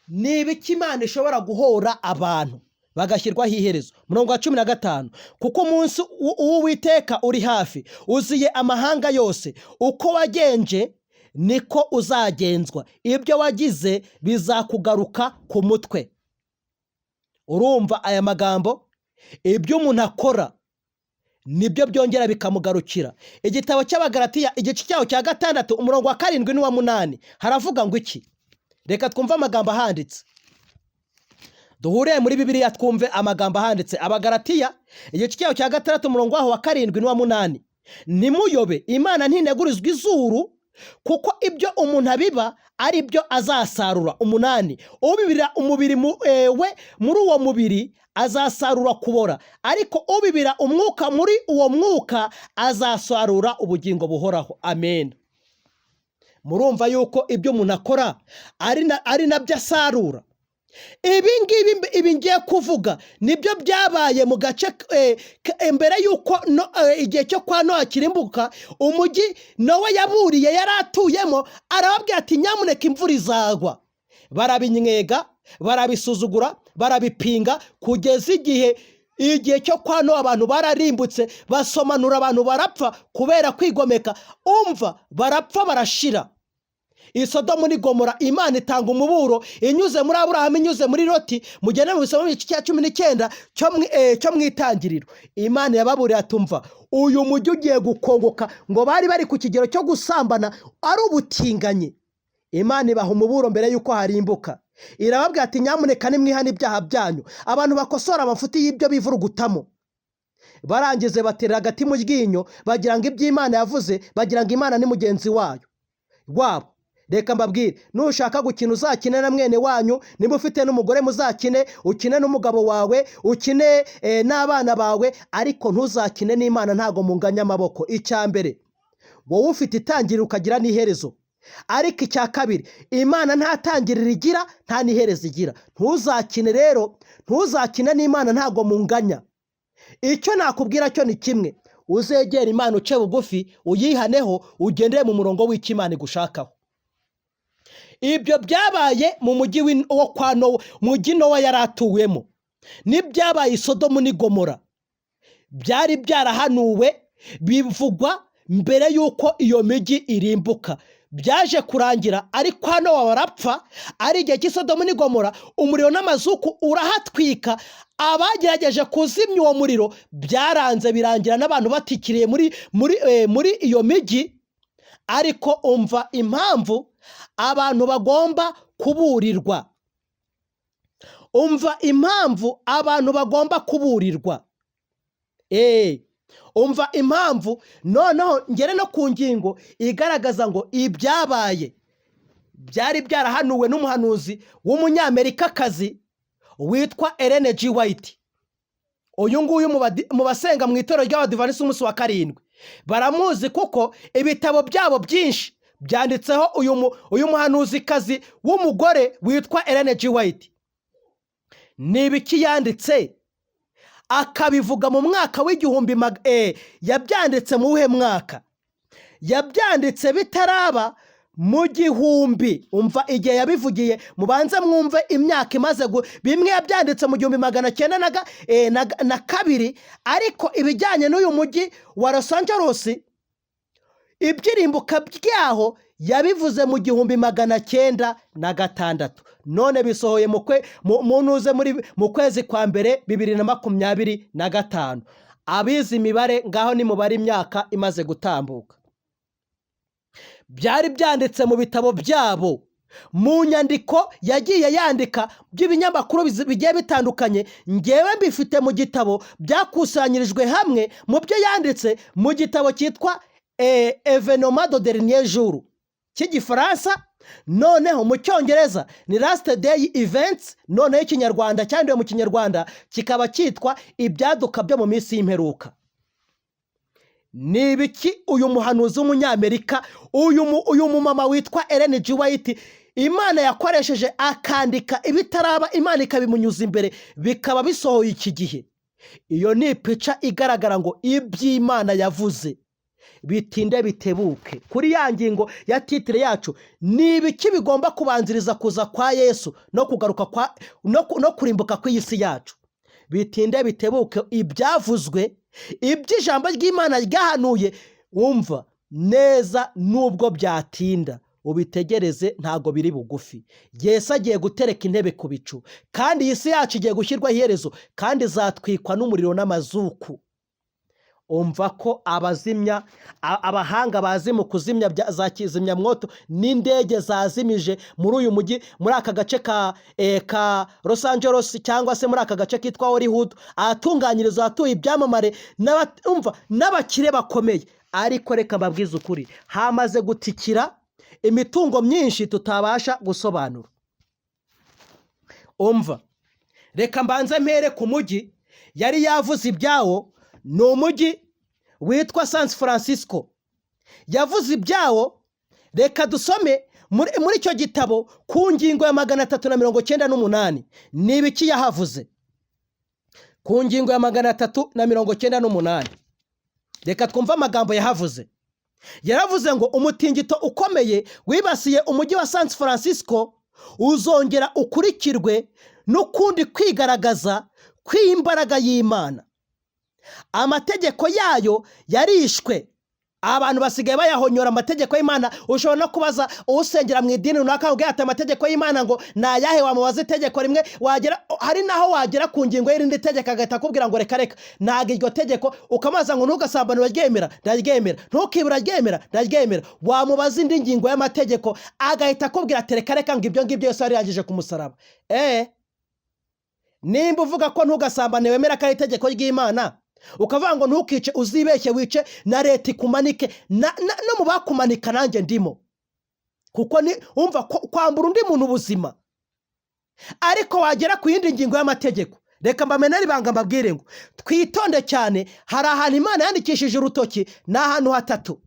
Ni ibiki Imana ishobora guhora abantu bagashyirwaho iherezo? Umurongo wa 15: "Kuko umunsi w'Uwiteka uri hafi, uziye amahanga yose. Uko wagenje niko uzagenzwa, ibyo wagize bizakugaruka ku mutwe." Urumva aya magambo? Ibyo umuntu akora nibyo byongera bikamugarukira. Igitabo cy'Abagaratiya, igice cyaho cya 6, umurongo wa 7 n'uwa 8, haravuga ngo iki? Reka twumve amagambo ahanditse, duhuriye muri Bibiliya, twumve amagambo ahanditse. Abagaratiya, igice cyaho cya 6, umurongo waho wa 7 n'uwa 8: "Ntimuyobe, Imana ntinegurizwa izuru, kuko ibyo umuntu abiba ari byo azasarura." 8: "Ubibira umubiri we muri uwo mubiri azasarura kubora, ariko ubibira umwuka muri uwo mwuka azasarura ubugingo buhoraho." Amen. Murumva yuko ibyo umuntu akora ari nabyo asarura. Ibi ngibi, ibi ngiye kuvuga, nibyo byabaye mu gace mbere y'uko igihe cyo kwa Nowa kirimbuka. Umujyi Nowa yaburiye yari atuyemo, arababwira ati: "Nyamuneka, imvura izagwa." Barabinywega, barabisuzugura, barabipinga, kugeza igihe Igihe cyo kwa Nowa abantu bararimbutse, basomanura, abantu barapfa kubera kwigomeka. Umva, barapfa barashira. I Sodomu n'i Gomora Imana itanga umuburo inyuze muri Aburahamu, inyuze muri Loti. Mugende mu bisoma mu gice cya 19 cyo mu Itangiriro. Imana yababuriye, atumva uyu mujyi ugiye gukongoka, ngo bari bari ku kigero cyo gusambana, ari ubutinganyi. Imana ibaha umuburo mbere y'uko harimbuka, irababwira ati: "Nyamuneka nimwihane ibyaha byanyu, abantu bakosora amafuti y'ibyo bivurugutamo." Barangize batera hagati mu ryinyo, bagira ngo iby'Imana yavuze, bagira ngo Imana ni mugenzi wayo wabo. Reka mbabwire, nushaka gukina uzakine na mwene wanyu, niba ufite n'umugore muzakine, ukine n'umugabo wawe, ukine n'abana bawe, ariko ntuzakine n'Imana. Ntabwo munganya amaboko. Icya mbere, wowe ufite itangiriro ukagira n'iherezo, ariko icya kabiri, Imana nta tangiriro igira, nta n'iherezo igira. Ntuzakine rero, ntuzakine n'Imana, ntabwo munganya. Icyo nakubwira cyo ni kimwe: uzegera Imana, uce bugufi, uyihaneho, ugendere mu murongo w'icyo Imana igushakaho. Ibyo byabaye mu mujyi wo kwa Nowa, mujyi Nowa yari atuwemo, n'ibyabaye i Sodomu n'i Gomora byari byarahanuwe, bivugwa mbere y'uko iyo mijyi irimbuka. Byaje kurangira ariko hano barapfa, ari igihe cy'i Sodomu n'i Gomora, umuriro n'amazuku urahatwika. Abagerageje kuzimya uwo muriro byaranze, birangira n'abantu batikiriye muri iyo mijyi. Ariko umva impamvu abantu bagomba kuburirwa, umva impamvu abantu bagomba kuburirwa. Umva impamvu. Noneho ngere no ku ngingo igaragaza ngo ibyabaye byari byarahanuwe n'umuhanuzi w'Umunyamerikakazi witwa Ellen G. White. Uyu nguyu mu basenga mu itorero ry'Abadivanisi umunsi wa karindwi baramuzi, kuko ibitabo byabo byinshi byanditseho uyu muhanuzikazi w'umugore witwa Ellen G. White. Ni ibiki yanditse akabivuga mu mwaka w'igihumbi yabyanditse mu wuhe mwaka? Yabyanditse bitaraba mu gihumbi. Umva igihe yabivugiye, mubanze mwumve imyaka imaze bimwe yabyanditse mu 1902, ariko ibijyanye n'uyu mujyi wa Los Angeles, ibyirimbuka byaho, yabivuze mu 1906. None bisohoye mu ntuze mu kwezi kwa mbere 2025. Abize imibare ngaho nimubare imyaka imaze gutambuka. Byari byanditse mu bitabo byabo, mu nyandiko yagiye yandika by'ibinyamakuru bigiye bitandukanye. Ngewe mbifite mu gitabo byakusanyirijwe hamwe mu byo yanditse mu gitabo cyitwa Événements des derniers jours cy'Igifaransa. Noneho mu Cyongereza ni Last Day Events. Noneho Ikinyarwanda cyandiwe mu Kinyarwanda kikaba cyitwa Ibyaduka byo mu minsi y'imperuka. Ni ibiki uyu muhanuzi w'Umunyamerika, uyu mumama witwa Ellen G. White, Imana yakoresheje akandika ibitaraba, Imana ikabimunyuza imbere, bikaba bisohoye iki gihe? Iyo ni ipica igaragara ngo iby'Imana yavuze bitinde bitebuke. Kuri ya ngingo ya titre yacu, ni ibiki bigomba kubanziriza kuza kwa Yesu no kugaruka kwa no kurimbuka kw'iyi si yacu? Bitinde bitebuke, ibyavuzwe, iby'ijambo ry'Imana ryahanuye, wumva neza, nubwo byatinda ubitegereze, ntabwo biri bugufi. Yesu agiye gutereka intebe ku bicu, kandi iyi si yacu igiye gushyirwaho iherezo, kandi izatwikwa n'umuriro n'amazuku. Umva ko abazimya, abahanga bazi mu kuzimya za kizimyamwoto n'indege zazimije muri uyu mujyi, muri aka gace ka Los Angeles, cyangwa se muri aka gace kitwa Hollywood, ahatunganyirizwa, ahatuye ibyamamare umva n'abakire bakomeye. Ariko reka mbabwize ukuri, hamaze gutikira imitungo myinshi tutabasha gusobanura. Umva, reka mbanze mpere ku mujyi yari yavuze ibyawo. Ni umujyi witwa San Francisco yavuze ibyawo. Reka dusome muri icyo gitabo ku ngingo ya 398. Ni ibiki yahavuze ku ngingo ya 398? Reka twumve amagambo yahavuze. Yaravuze ngo umutingito ukomeye wibasiye umujyi wa San Francisco uzongera ukurikirwe n'ukundi kwigaragaza kw'imbaraga y'Imana. Amategeko yayo yarishwe, abantu basigaye bayahonyora amategeko y'Imana. Ushobora no kubaza usengera mu idini runaka ubwe ati amategeko y'Imana ngo ni ayahe? Wamubaza itegeko rimwe, wagera hari naho wagera ku ngingo y'irindi tegeko agahita akubwira ngo reka reka, ntabwo iryo tegeko. Ukamubaza ngo ntugasambane, uraryemera? Ndaryemera. Ntukibe, uraryemera? Ndaryemera. Wamubaza indi ngingo y'amategeko agahita akubwira ati reka reka, ngo ibyo ngibyo Yesu yarangije ku musaraba. Nimba uvuga ko ntugasambane wemera ko ari itegeko ry'Imana, ukavuga ngo ntukice, uzibeshye wice na leta ikumanike, no mu bakumanika nanjye ndimo, kuko ni umva kwambura undi muntu ubuzima. Ariko wagera ku yindi ngingo y'amategeko, reka mbamenere ibanga, mbabwire ngo twitonde cyane. Hari ahantu Imana yandikishije urutoki, ni ahantu hatatu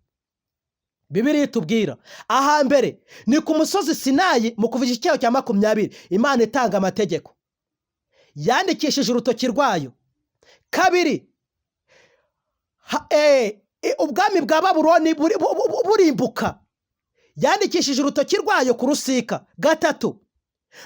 Bibiliya itubwira. Ahambere ni ku musozi Sinayi, mu Kuva igice cya 20, Imana itanga amategeko yandikishije urutoki rwayo. Kabiri, ubwami bwa Babuloni burimbuka, yandikishije urutoki rwayo ku rusika. Gatatu,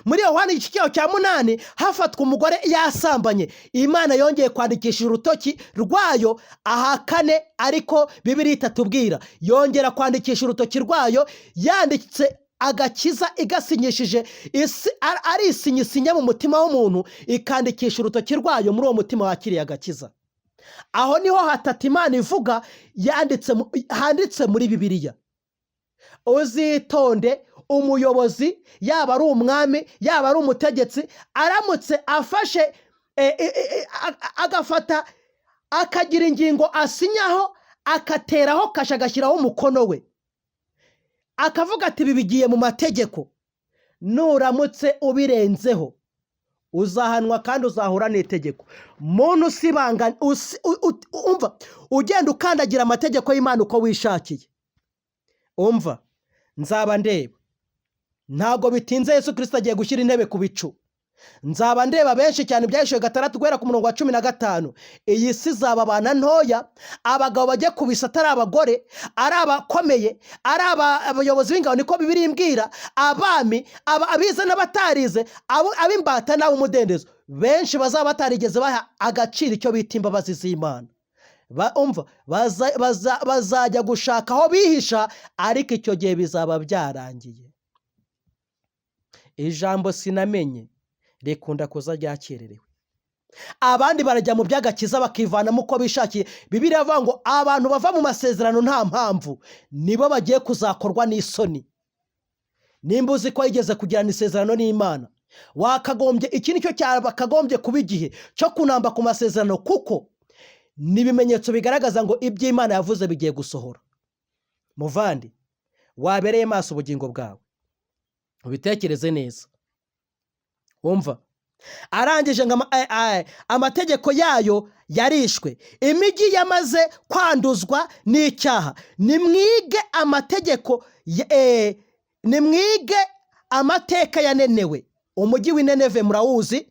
muri Yohani igice cya 8, hafatwa umugore yasambanye, Imana yongeye kwandikisha urutoki rwayo. Aha kane, ariko Bibiliya itatubwira, yongera kwandikisha urutoki rwayo, yanditse agakiza igasinyishije isi, ari isinyisinya mu mutima w'umuntu, ikandikisha urutoki rwayo muri uwo mutima wakiriye agakiza. Aho niho hatatu Imana ivuga handitse muri Bibiliya. Uzitonde, umuyobozi yaba ari umwami, yaba ari umutegetsi, aramutse afashe agafata akagira ingingo asinyaho, akateraho kashe, agashyiraho umukono we, akavuga ati ibi bigiye mu mategeko, nuramutse ubirenzeho uzahanwa kandi uzahura n'itegeko. Muntu usibanga umva ugenda ukandagira amategeko y'Imana uko wishakiye, umva nzaba ndeba. Ntabwo bitinze Yesu Kirisito agiye gushyira intebe ku bicu, nzaba ndeba benshi cyane. Ibyahishuwe 6 guhera ku murongo wa 15, iyi si izababana ntoya, abagabo bajye kubisa atari abagore, ari abakomeye, ari abayobozi b'ingabo, niko Bibiliya imbwira, abami, abize n'abatarize, ab'imbata n'ab'umudendezo, benshi bazaba batarigeze baha agaciro icyo bita imbabazi z'Imana. Umva, bazajya gushaka aho bihisha, ariko icyo gihe bizaba byarangiye. Ijambo sinamenye rikunda kuza ryakererewe. Abandi barajya mu by'agakiza bakivanamo uko bishakiye. Bibiliya ivuga ngo abantu bava mu masezerano nta mpamvu nibo bagiye kuzakorwa n'isoni. Nimba uzi ko wigeze kugirana isezerano n'Imana, wakagombye, iki nicyo cyakagombye kuba igihe cyo kunamba ku masezerano, kuko ni ibimenyetso bigaragaza ngo ibyo Imana yavuze bigiye gusohora. Muvandi, wabereye maso ubugingo bwawe, ubitekereze neza. Wumva arangije ngo amategeko yayo yarishwe, imijyi yamaze kwanduzwa n'icyaha. Nimwige amategeko nimwige amateka ya Nenewe. Umujyi w'i Nineve murawuzi,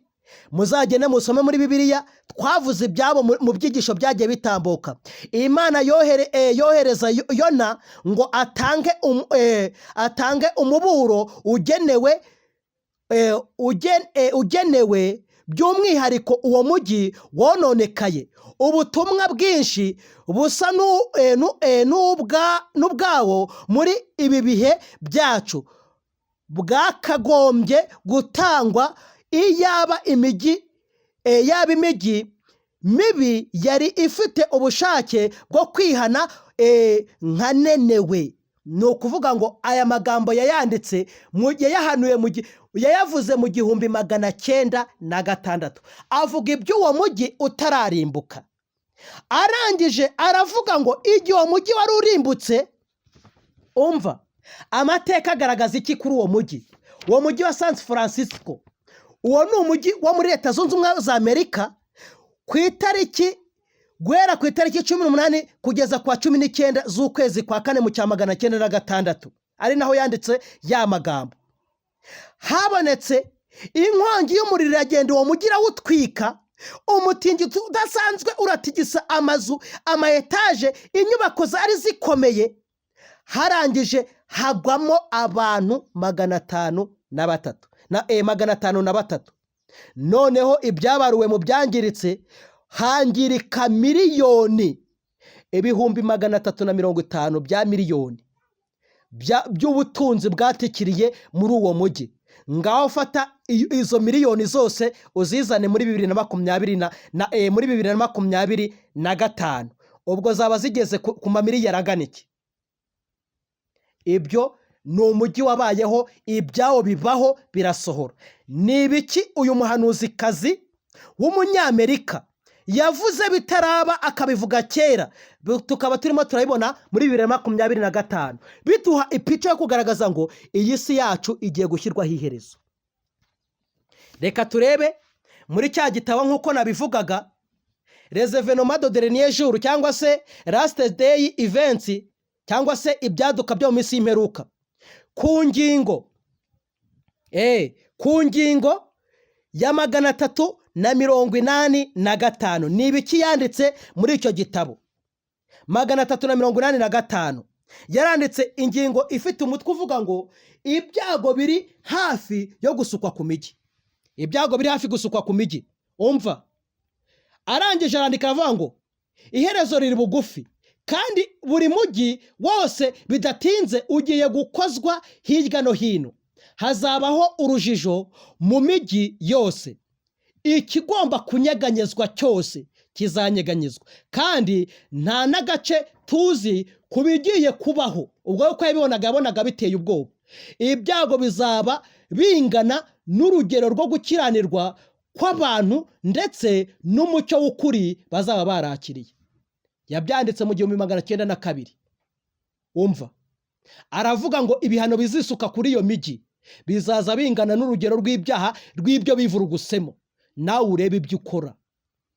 muzagende musome muri Bibiliya, twavuze ibyabo mu byigisho byagiye bitambuka. Imana yohereza Yona ngo atange umuburo ugenewe by'umwihariko uwo mujyi wononekaye. Ubutumwa bwinshi busa n'ubwawo muri ibi bihe byacu bwakagombye gutangwa. Iyaba yaba imijyi mibi yari ifite ubushake bwo kwihana nka Nenewe. Ni ukuvuga ngo aya magambo yayanditse yayahanuye yayavuze mu 1906, avuga iby'uwo mujyi utararimbuka. Arangije aravuga ngo igihe uwo mujyi wari urimbutse, umva amateka agaragaza iki kuri uwo mujyi, uwo mujyi wa San Francisco. Uwo ni umujyi wo muri Leta Zunze Ubumwe za Amerika. Ku itariki, guhera ku itariki 18 kugeza ku wa 19 z'ukwezi kwa kane mu cya 906, ari naho yanditse ya magambo, habonetse inkongi y'umuriro iragenda, uwo mujyi irawutwika. Umutingito udasanzwe uratigisa amazu, ama etaje, inyubako zari zikomeye. Harangije hagwamo abantu 503 na 503. Noneho ibyabaruwe mu byangiritse, hangirika miliyoni 350,000,000 bya miliyoni by'ubutunzi bwatikiriye muri uwo mujyi. Ngaho fata izo miliyoni zose uzizane muri bibiri na makumyabiri na muri 2025, ubwo zaba zigeze ku mamiliyari angana iki? Ibyo ni umujyi wabayeho, ibyawo bibaho, birasohora. Ni ibiki uyu muhanuzikazi w'Umunyamerika yavuze bitaraba, akabivuga kera, tukaba turimo turabibona muri 2025, biduha ipica yo kugaragaza ngo iyi si yacu igiye gushyirwaho iherezo? Reka turebe muri cya gitabo nk'uko nabivugaga, Les événements des derniers jours, cyangwa se Last Day Events, cyangwa se ibyaduka byo mu minsi y'imperuka, ku ngingo ya 385. Ni ibiki yanditse muri icyo gitabo? 385, yaranditse ingingo ifite umutwe uvuga ngo ibyago biri hafi yo gusukwa ku mijyi, ibyago biri hafi gusukwa ku mijyi. Umva, arangije arandika aravuga ngo iherezo riri bugufi, kandi buri mujyi wose bidatinze ugiye gukozwa hirya no hino. Hazabaho urujijo mu mijyi yose, ikigomba kunyeganyezwa cyose kizanyeganyezwa, kandi nta n'agace tuzi ku bigiye kubaho. Ubwo uko yabibonaga, yabonaga biteye ubwoba. Ibyago bizaba bingana n'urugero rwo gukiranirwa kw'abantu ndetse n'umucyo w'ukuri bazaba barakiriye. Yabyanditse mu 1902. Umva, aravuga ngo ibihano bizisuka kuri iyo mijyi bizaza bingana n'urugero rw'ibyaha rw'ibyo bivurugusemo. Nawe urebe ibyo ukora,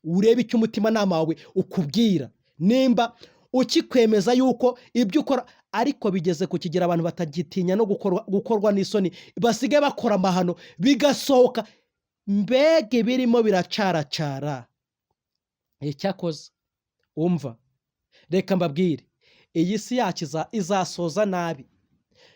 urebe icyo umutimanama wawe ukubwira, nimba ukikwemeza yuko ibyo ukora. Ariko bigeze ku kigero abantu batagitinya no gukorwa n'isoni, basigaye bakora amahano bigasohoka. Mbega ibirimo biracaracara! Icyakoze umva, reka mbabwire, iyi si yacu izasoza nabi.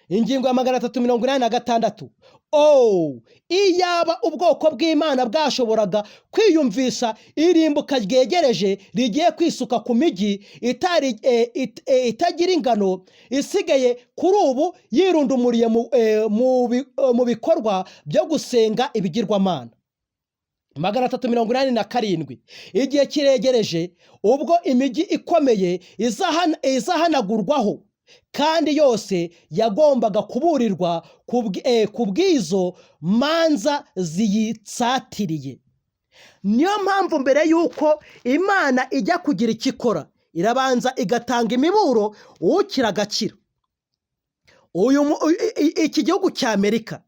Ingingo ya 386. Oh, iyaba ubwoko bw'Imana bwashoboraga kwiyumvisha irimbuka ryegereje rigiye kwisuka ku mijyi itagira ingano isigaye kuri ubu yirundumuriye mu bikorwa byo gusenga ibigirwamana. 387. Igihe kiregereje ubwo imijyi ikomeye izahanagurwaho, kandi yose yagombaga kuburirwa ku bw'izo manza ziyitsatiriye. Niyo mpamvu mbere y'uko Imana ijya kugira icyo ikora, irabanza igatanga imiburo, ukira agakira. Iki gihugu cya Amerika,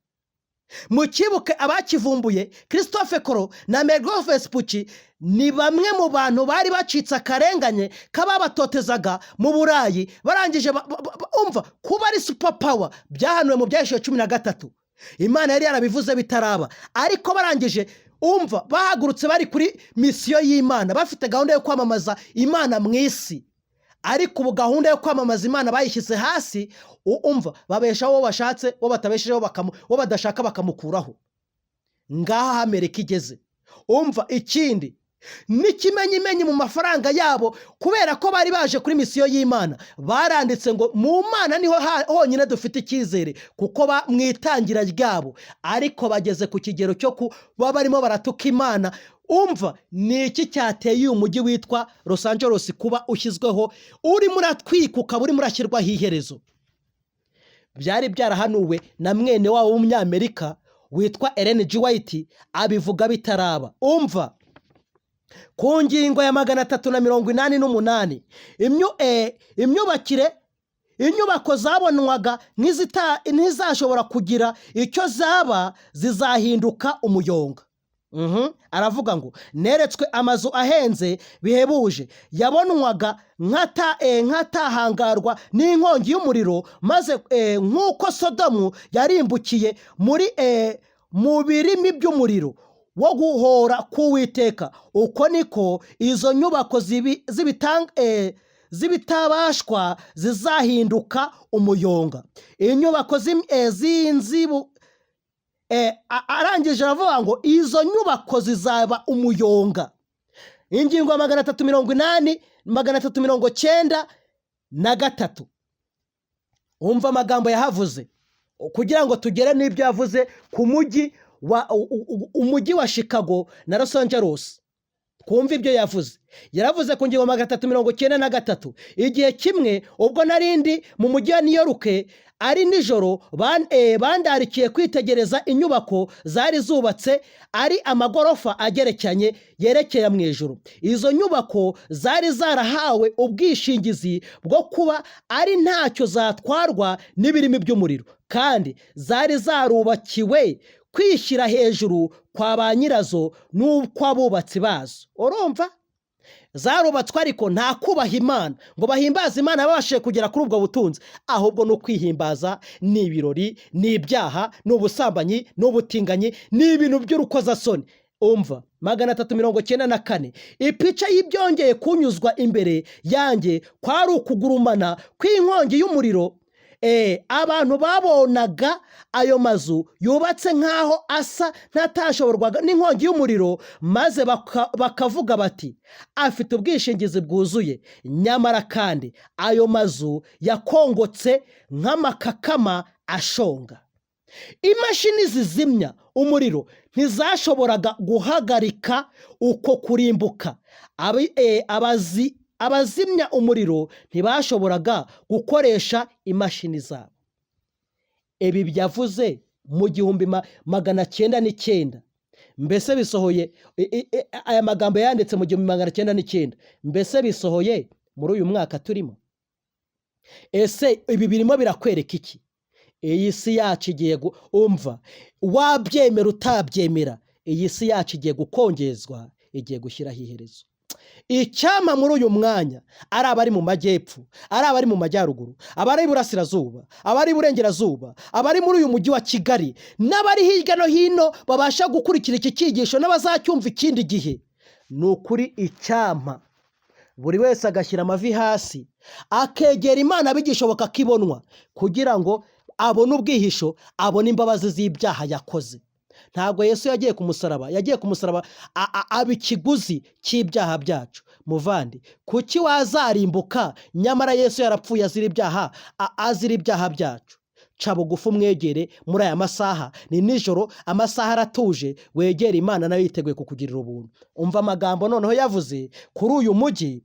mukibuke, abakivumbuye Christophe Colomb na Amerigo Vespucci ni bamwe mu bantu bari bacitse akarengane k'ababatotezaga mu Burayi. Barangije umva, kuba ari super power byahanuwe mu Byahishuwe 13, Imana yari yarabivuze bitaraba. Ariko barangije, umva, bahagurutse bari kuri misiyo y'Imana, bafite gahunda yo kwamamaza Imana mu isi. Ariko ubu gahunda yo kwamamaza Imana bayishyize hasi. Umva, babeshaho uwo bashatse, uwo batabeshejeho uwo badashaka bakamukuraho. Ngaha aho Amerika igeze. Umva, ikindi n'ikimenyimenyi mu mafaranga yabo, kubera ko bari baje kuri misiyo y'Imana, baranditse ngo mu Mana niho honyine dufite icyizere, kuko mu itangira ryabo. Ariko bageze ku kigero cyo kuba barimo baratuka Imana. Umva, ni iki cyateye uyu mujyi witwa Los Angeles kuba ushyizweho, urimo uratwika, ukaba urimo urashyirwaho iherezo? Byari byarahanuwe na mwene wabo w'Umunyamerika witwa Ellen G. White, abivuga bitaraba. Umva, ku ngingo ya 388, imyubakire, inyubako zabonwaga ntizashobora kugira icyo zaba, zizahinduka umuyonga. Aravuga ngo neretswe amazu ahenze bihebuje yabonwaga nk'atahangarwa n'inkongi y'umuriro, maze nk'uko Sodomu yarimbukiye mu birimi by'umuriro wo guhora k'Uwiteka, uko niko izo nyubako z'ibitabashwa zizahinduka umuyonga. Inyubako Arangije aravuga ngo izo nyubako zizaba umuyonga. Ingingo ya 380, 393. Umva amagambo yahavuze kugira ngo tugere n'ibyo yavuze ku mujyi wa umujyi wa Chicago na Los Angeles. Twumve ibyo yavuze. Yaravuze ku ngingo 393: "Igihe kimwe ubwo narindi mu mujyi wa New York ari nijoro, bandarikiye kwitegereza inyubako zari zubatse ari amagorofa agerekeranye yerekera mu ijuru. Izo nyubako zari zarahawe ubwishingizi bwo kuba ari ntacyo zatwarwa n'ibirimi by'umuriro, kandi zari zarubakiwe kwishyira hejuru kwa ba nyirazo n'ukw'abubatsi bazo." Urumva, zarubatswe ariko nta kubaha Imana ngo bahimbaze Imana babashije kugera kuri ubwo butunzi, ahubwo ni ukwihimbaza, ni ibirori, ni ibyaha, ni ubusambanyi, ni ubutinganyi, ni ibintu by'urukozasoni. Umva 394: "Ipica y'ibyongeye kunyuzwa imbere yanjye kwari ukugurumana kw'inkongi y'umuriro. Abantu babonaga ayo mazu yubatse nk'aho asa n'atashoborwaga n'inkongi y'umuriro, maze bakavuga bati: 'Afite ubwishingizi bwuzuye.' Nyamara kandi ayo mazu yakongotse nk'amakakama ashonga. Imashini zizimya umuriro ntizashoboraga guhagarika uko kurimbuka. Abazimya umuriro ntibashoboraga gukoresha imashini zabo." Ibi byavuze mu 1909. Mbese bisohoye? Aya magambo yanditse mu 1909, mbese bisohoye muri uyu mwaka turimo? Ese ibi birimo birakwereka iki? Iyi si yacu igiye, umva, wabyemera utabyemera, iyi si yacu igiye gukongezwa, igiye gushyiraho iherezo. Icyama muri uyu mwanya, ari abari mu majyepfo, ari abari mu majyaruguru, abari iburasirazuba, abari iburengerazuba, abari muri uyu mujyi wa Kigali n'abari hirya no hino babasha gukurikira iki cyigisho n'abazacyumva ikindi gihe, ni ukuri icyampa buri wese agashyira amavi hasi, akegera Imana bigishoboka akibonwa, kugira ngo abone ubwihisho, abone imbabazi z'ibyaha yakoze. Ntabwo Yesu yagiye ku musaraba, yagiye ku musaraba aba ikiguzi cy'ibyaha byacu. Muvandi, kuki wazarimbuka nyamara Yesu yarapfuye azira ibyaha, azira ibyaha byacu? Ca bugufi umwegere muri aya masaha. Ni nijoro, amasaha aratuje. Wegere Imana, nayo yiteguye kukugirira ubuntu. Umva amagambo noneho yavuze kuri uyu mujyi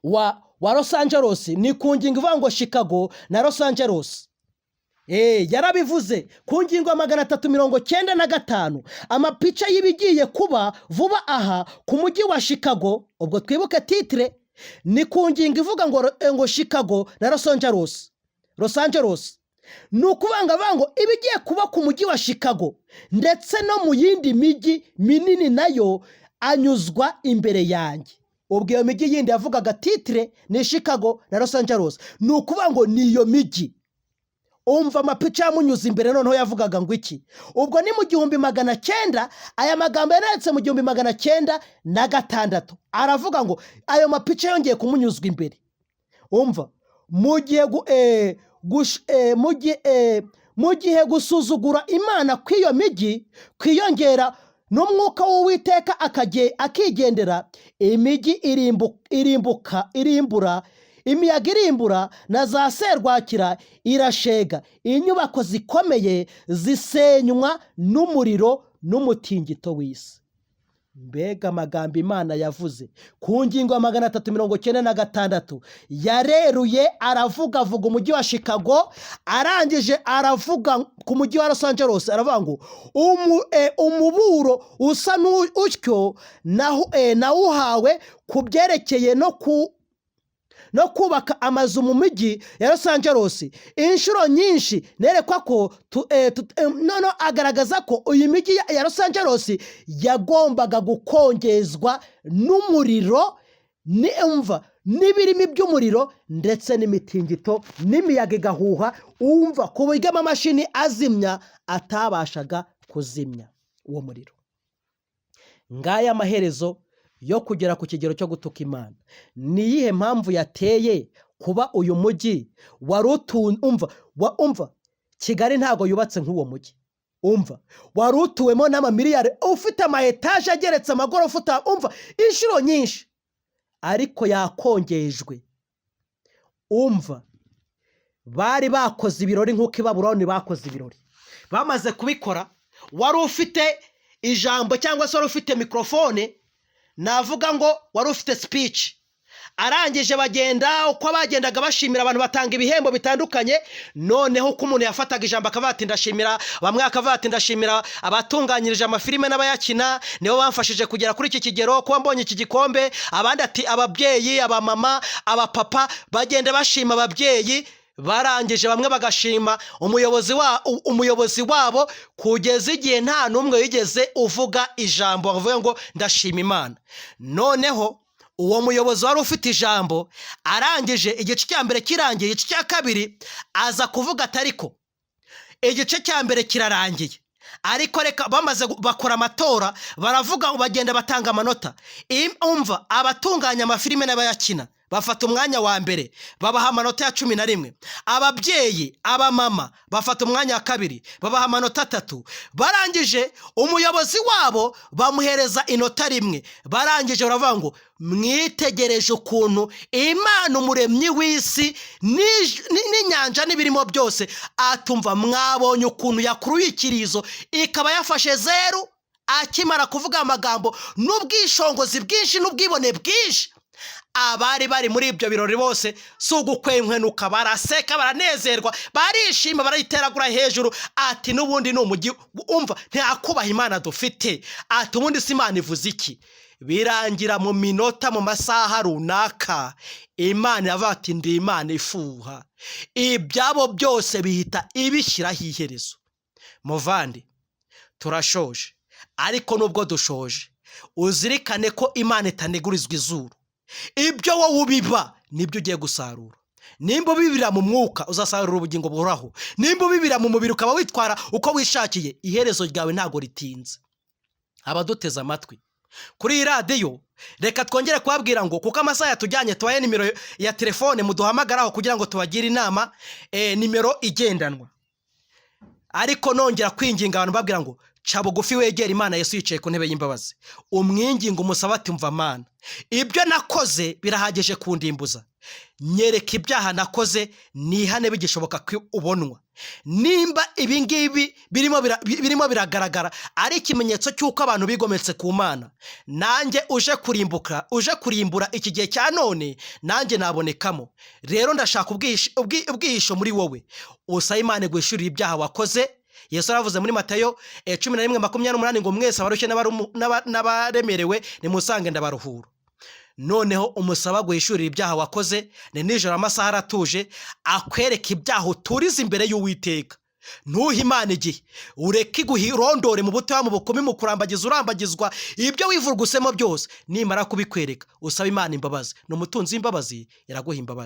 wa Los Angeles. Ni ku ngingo ivuga ngo Chicago na Los Angeles. Yarabivuze ku ngingo ya 395: amapica y'ibigiye kuba vuba aha ku mujyi wa Chicago. Ubwo twibuke titre ni ku ngingo ivuga ngo Chicago na Los Angeles. Los Angeles, ni ukuvuga ngo avuga ngo ibigiye kuba ku mujyi wa Chicago ndetse no mu yindi mijyi minini nayo anyuzwa imbere yanjye. Ubwo iyo mijyi yindi yavugaga, titre ni Chicago na Los Angeles, ni ukuvuga ngo ni iyo mijyi. Umva amapica yamunyuze imbere noneho yavugaga ngo iki? Ubwo ni mu 1900, aya magambo yanditse mu 1906. Aravuga ngo ayo mapica yongeye kumunyuzwa imbere. Umva: "Mu gihe gusuzugura Imana kw'iyo mijyi kwiyongera n'umwuka w'Uwiteka akigendera, imijyi irimbuka, irimbura, imiyaga irimbura na za serwakira irashega, inyubako zikomeye zisenywa n'umuriro n'umutingito w'isi." Mbega amagambo Imana yavuze ku ngingo ya 396! Yareruye aravuga, avuga umujyi wa Chicago, arangije aravuga ku mujyi wa Los Angeles. Aravuga ngo umuburo usa n'utyo nawuhawe ku byerekeye no kubaka amazu mu mijyi ya Los Angeles. Inshuro nyinshi nerekwa ko noneho agaragaza ko iyi mijyi ya Los Angeles yagombaga gukongezwa n'umuriro, umva, n'ibirimi by'umuriro ndetse n'imitingito n'imiyaga igahuha, umva, ku buryo amamashini azimya atabashaga kuzimya uwo muriro. Ngaya amaherezo yo kugera ku kigero cyo gutuka Imana. Ni iyihe mpamvu yateye kuba uyu mujyi wari utu, umva, umva, Kigali ntabwo yubatse nk'uwo mujyi. Umva, wari utuwemo n'amamiliyari, ufite ama etaje ageretse, amagorofa, umva, inshuro nyinshi, ariko yakongejwe. Umva, bari bakoze ibirori nk'uko i Babuloni bakoze ibirori. Bamaze kubikora, wari ufite ijambo cyangwa se wari ufite mikorofone, navuga ngo wari ufite speech, arangije bagenda uko bagendaga bashimira abantu, batanga ibihembo bitandukanye. Noneho uko umuntu yafataga ijambo akavuga ati: "Ndashimira", bamwe akavuga ati: "Ndashimira abatunganyirije amafilime n'abayakina, nibo bamfashije kugera kuri iki kigero, kuba mbonye iki gikombe." Abandi ati: "Ababyeyi, abamama, abapapa." Bagenda bashima ababyeyi, barangije bamwe bagashima umuyobozi wabo, kugeza igihe nta n'umwe wigeze uvuga ijambo bavuga ngo: "Ndashima Imana." Noneho uwo muyobozi wari ufite ijambo arangije, igice cya mbere kirangiye, igice cya kabiri aza kuvuga ati: "Ariko igice cya mbere kirarangiye, ariko reka." Bamaze bakora amatora, baravuga, bagenda batanga amanota. Umva, abatunganya amafilime n'abayakina bafata umwanya wa mbere, babaha amanota ya 11. Ababyeyi, abamama bafata umwanya wa kabiri, babaha amanota 3. Barangije umuyobozi wabo bamuhereza inota 1. Barangije baravuga ngo: "Mwitegereje ukuntu Imana umuremyi w'isi n'inyanja n'ibirimo byose, atumva, mwabonye ukuntu yakuruye ikirizo ikaba yafashe 0?" Akimara kuvuga amagambo n'ubwishongozi bwinshi n'ubwibone bwinshi, abari bari muri ibyo birori bose si ugukwenkwenuka, baraseka, baranezerwa, barishima, barayiteragura hejuru, ati: "N'ubundi ni umujyi, umva, ntiyakubaha Imana dufite." Ati: "Ubundi si Imana ivuze iki?" Birangira mu minota, mu masaha runaka, Imana iravuga ati: "Ndi Imana ifuha." Ibyabo byose bihita ibishyiraho iherezo. Muvandi, turashoje, ariko nubwo dushoje, uzirikane ko Imana itanegurizwa izuru. Ibyo wowe ubiba nibyo ugiye gusarura. Nimba ubibira mu mwuka, uzasarura ubugingo buhoraho. Nimba ubibira mu mubiri, ukaba witwara uko wishakiye, iherezo ryawe ntabwo ritinze. Abaduteze amatwi kuri iyi radiyo, reka twongere kubabwira ngo kuko amasaha yatujyanye, tubahe nimero ya telefone muduhamagaraho kugira ngo tubagire inama, nimero igendanwa. Ariko nongera kwinginga abantu, babwira ngo: ca bugufi wegera Imana. Yesu yicaye ku ntebe y'imbabazi. Umwinginga, umusaba ati: "Mva Mana, ibyo nakoze birahagije kundimbuza. Nyereka ibyaha nakoze nihane bigishoboka ko ubonwa." Nimba ibi ngibi birimo biragaragara ari ikimenyetso cy'uko abantu bigometse ku Mana, nanjye uje kurimbuka, uje kurimbura iki gihe cya none, nanjye nabonekamo. Rero ndashaka ubwihisho muri wowe. Usaba Imana iguhishurire ibyaha wakoze. Yesu aravuze muri Matayo 11:28 ngo: "Mwese abarushye n'abaremerewe nimusange, ndabaruhura." Noneho umusaba guhishurira ibyaha wakoze. Ni nijoro, amasaha aratuje, akwereka ibyaha uturiza imbere y'Uwiteka. Ntuhe Imana igihe, ureke iguhirondore mu butoya, mu bukumi, mu kurambagiza urambagizwa, ibyo wivurugusemo byose. Nimara kubikwereka, usaba Imana imbabazi. Ni umutunzi w'imbabazi, iraguha imbabazi.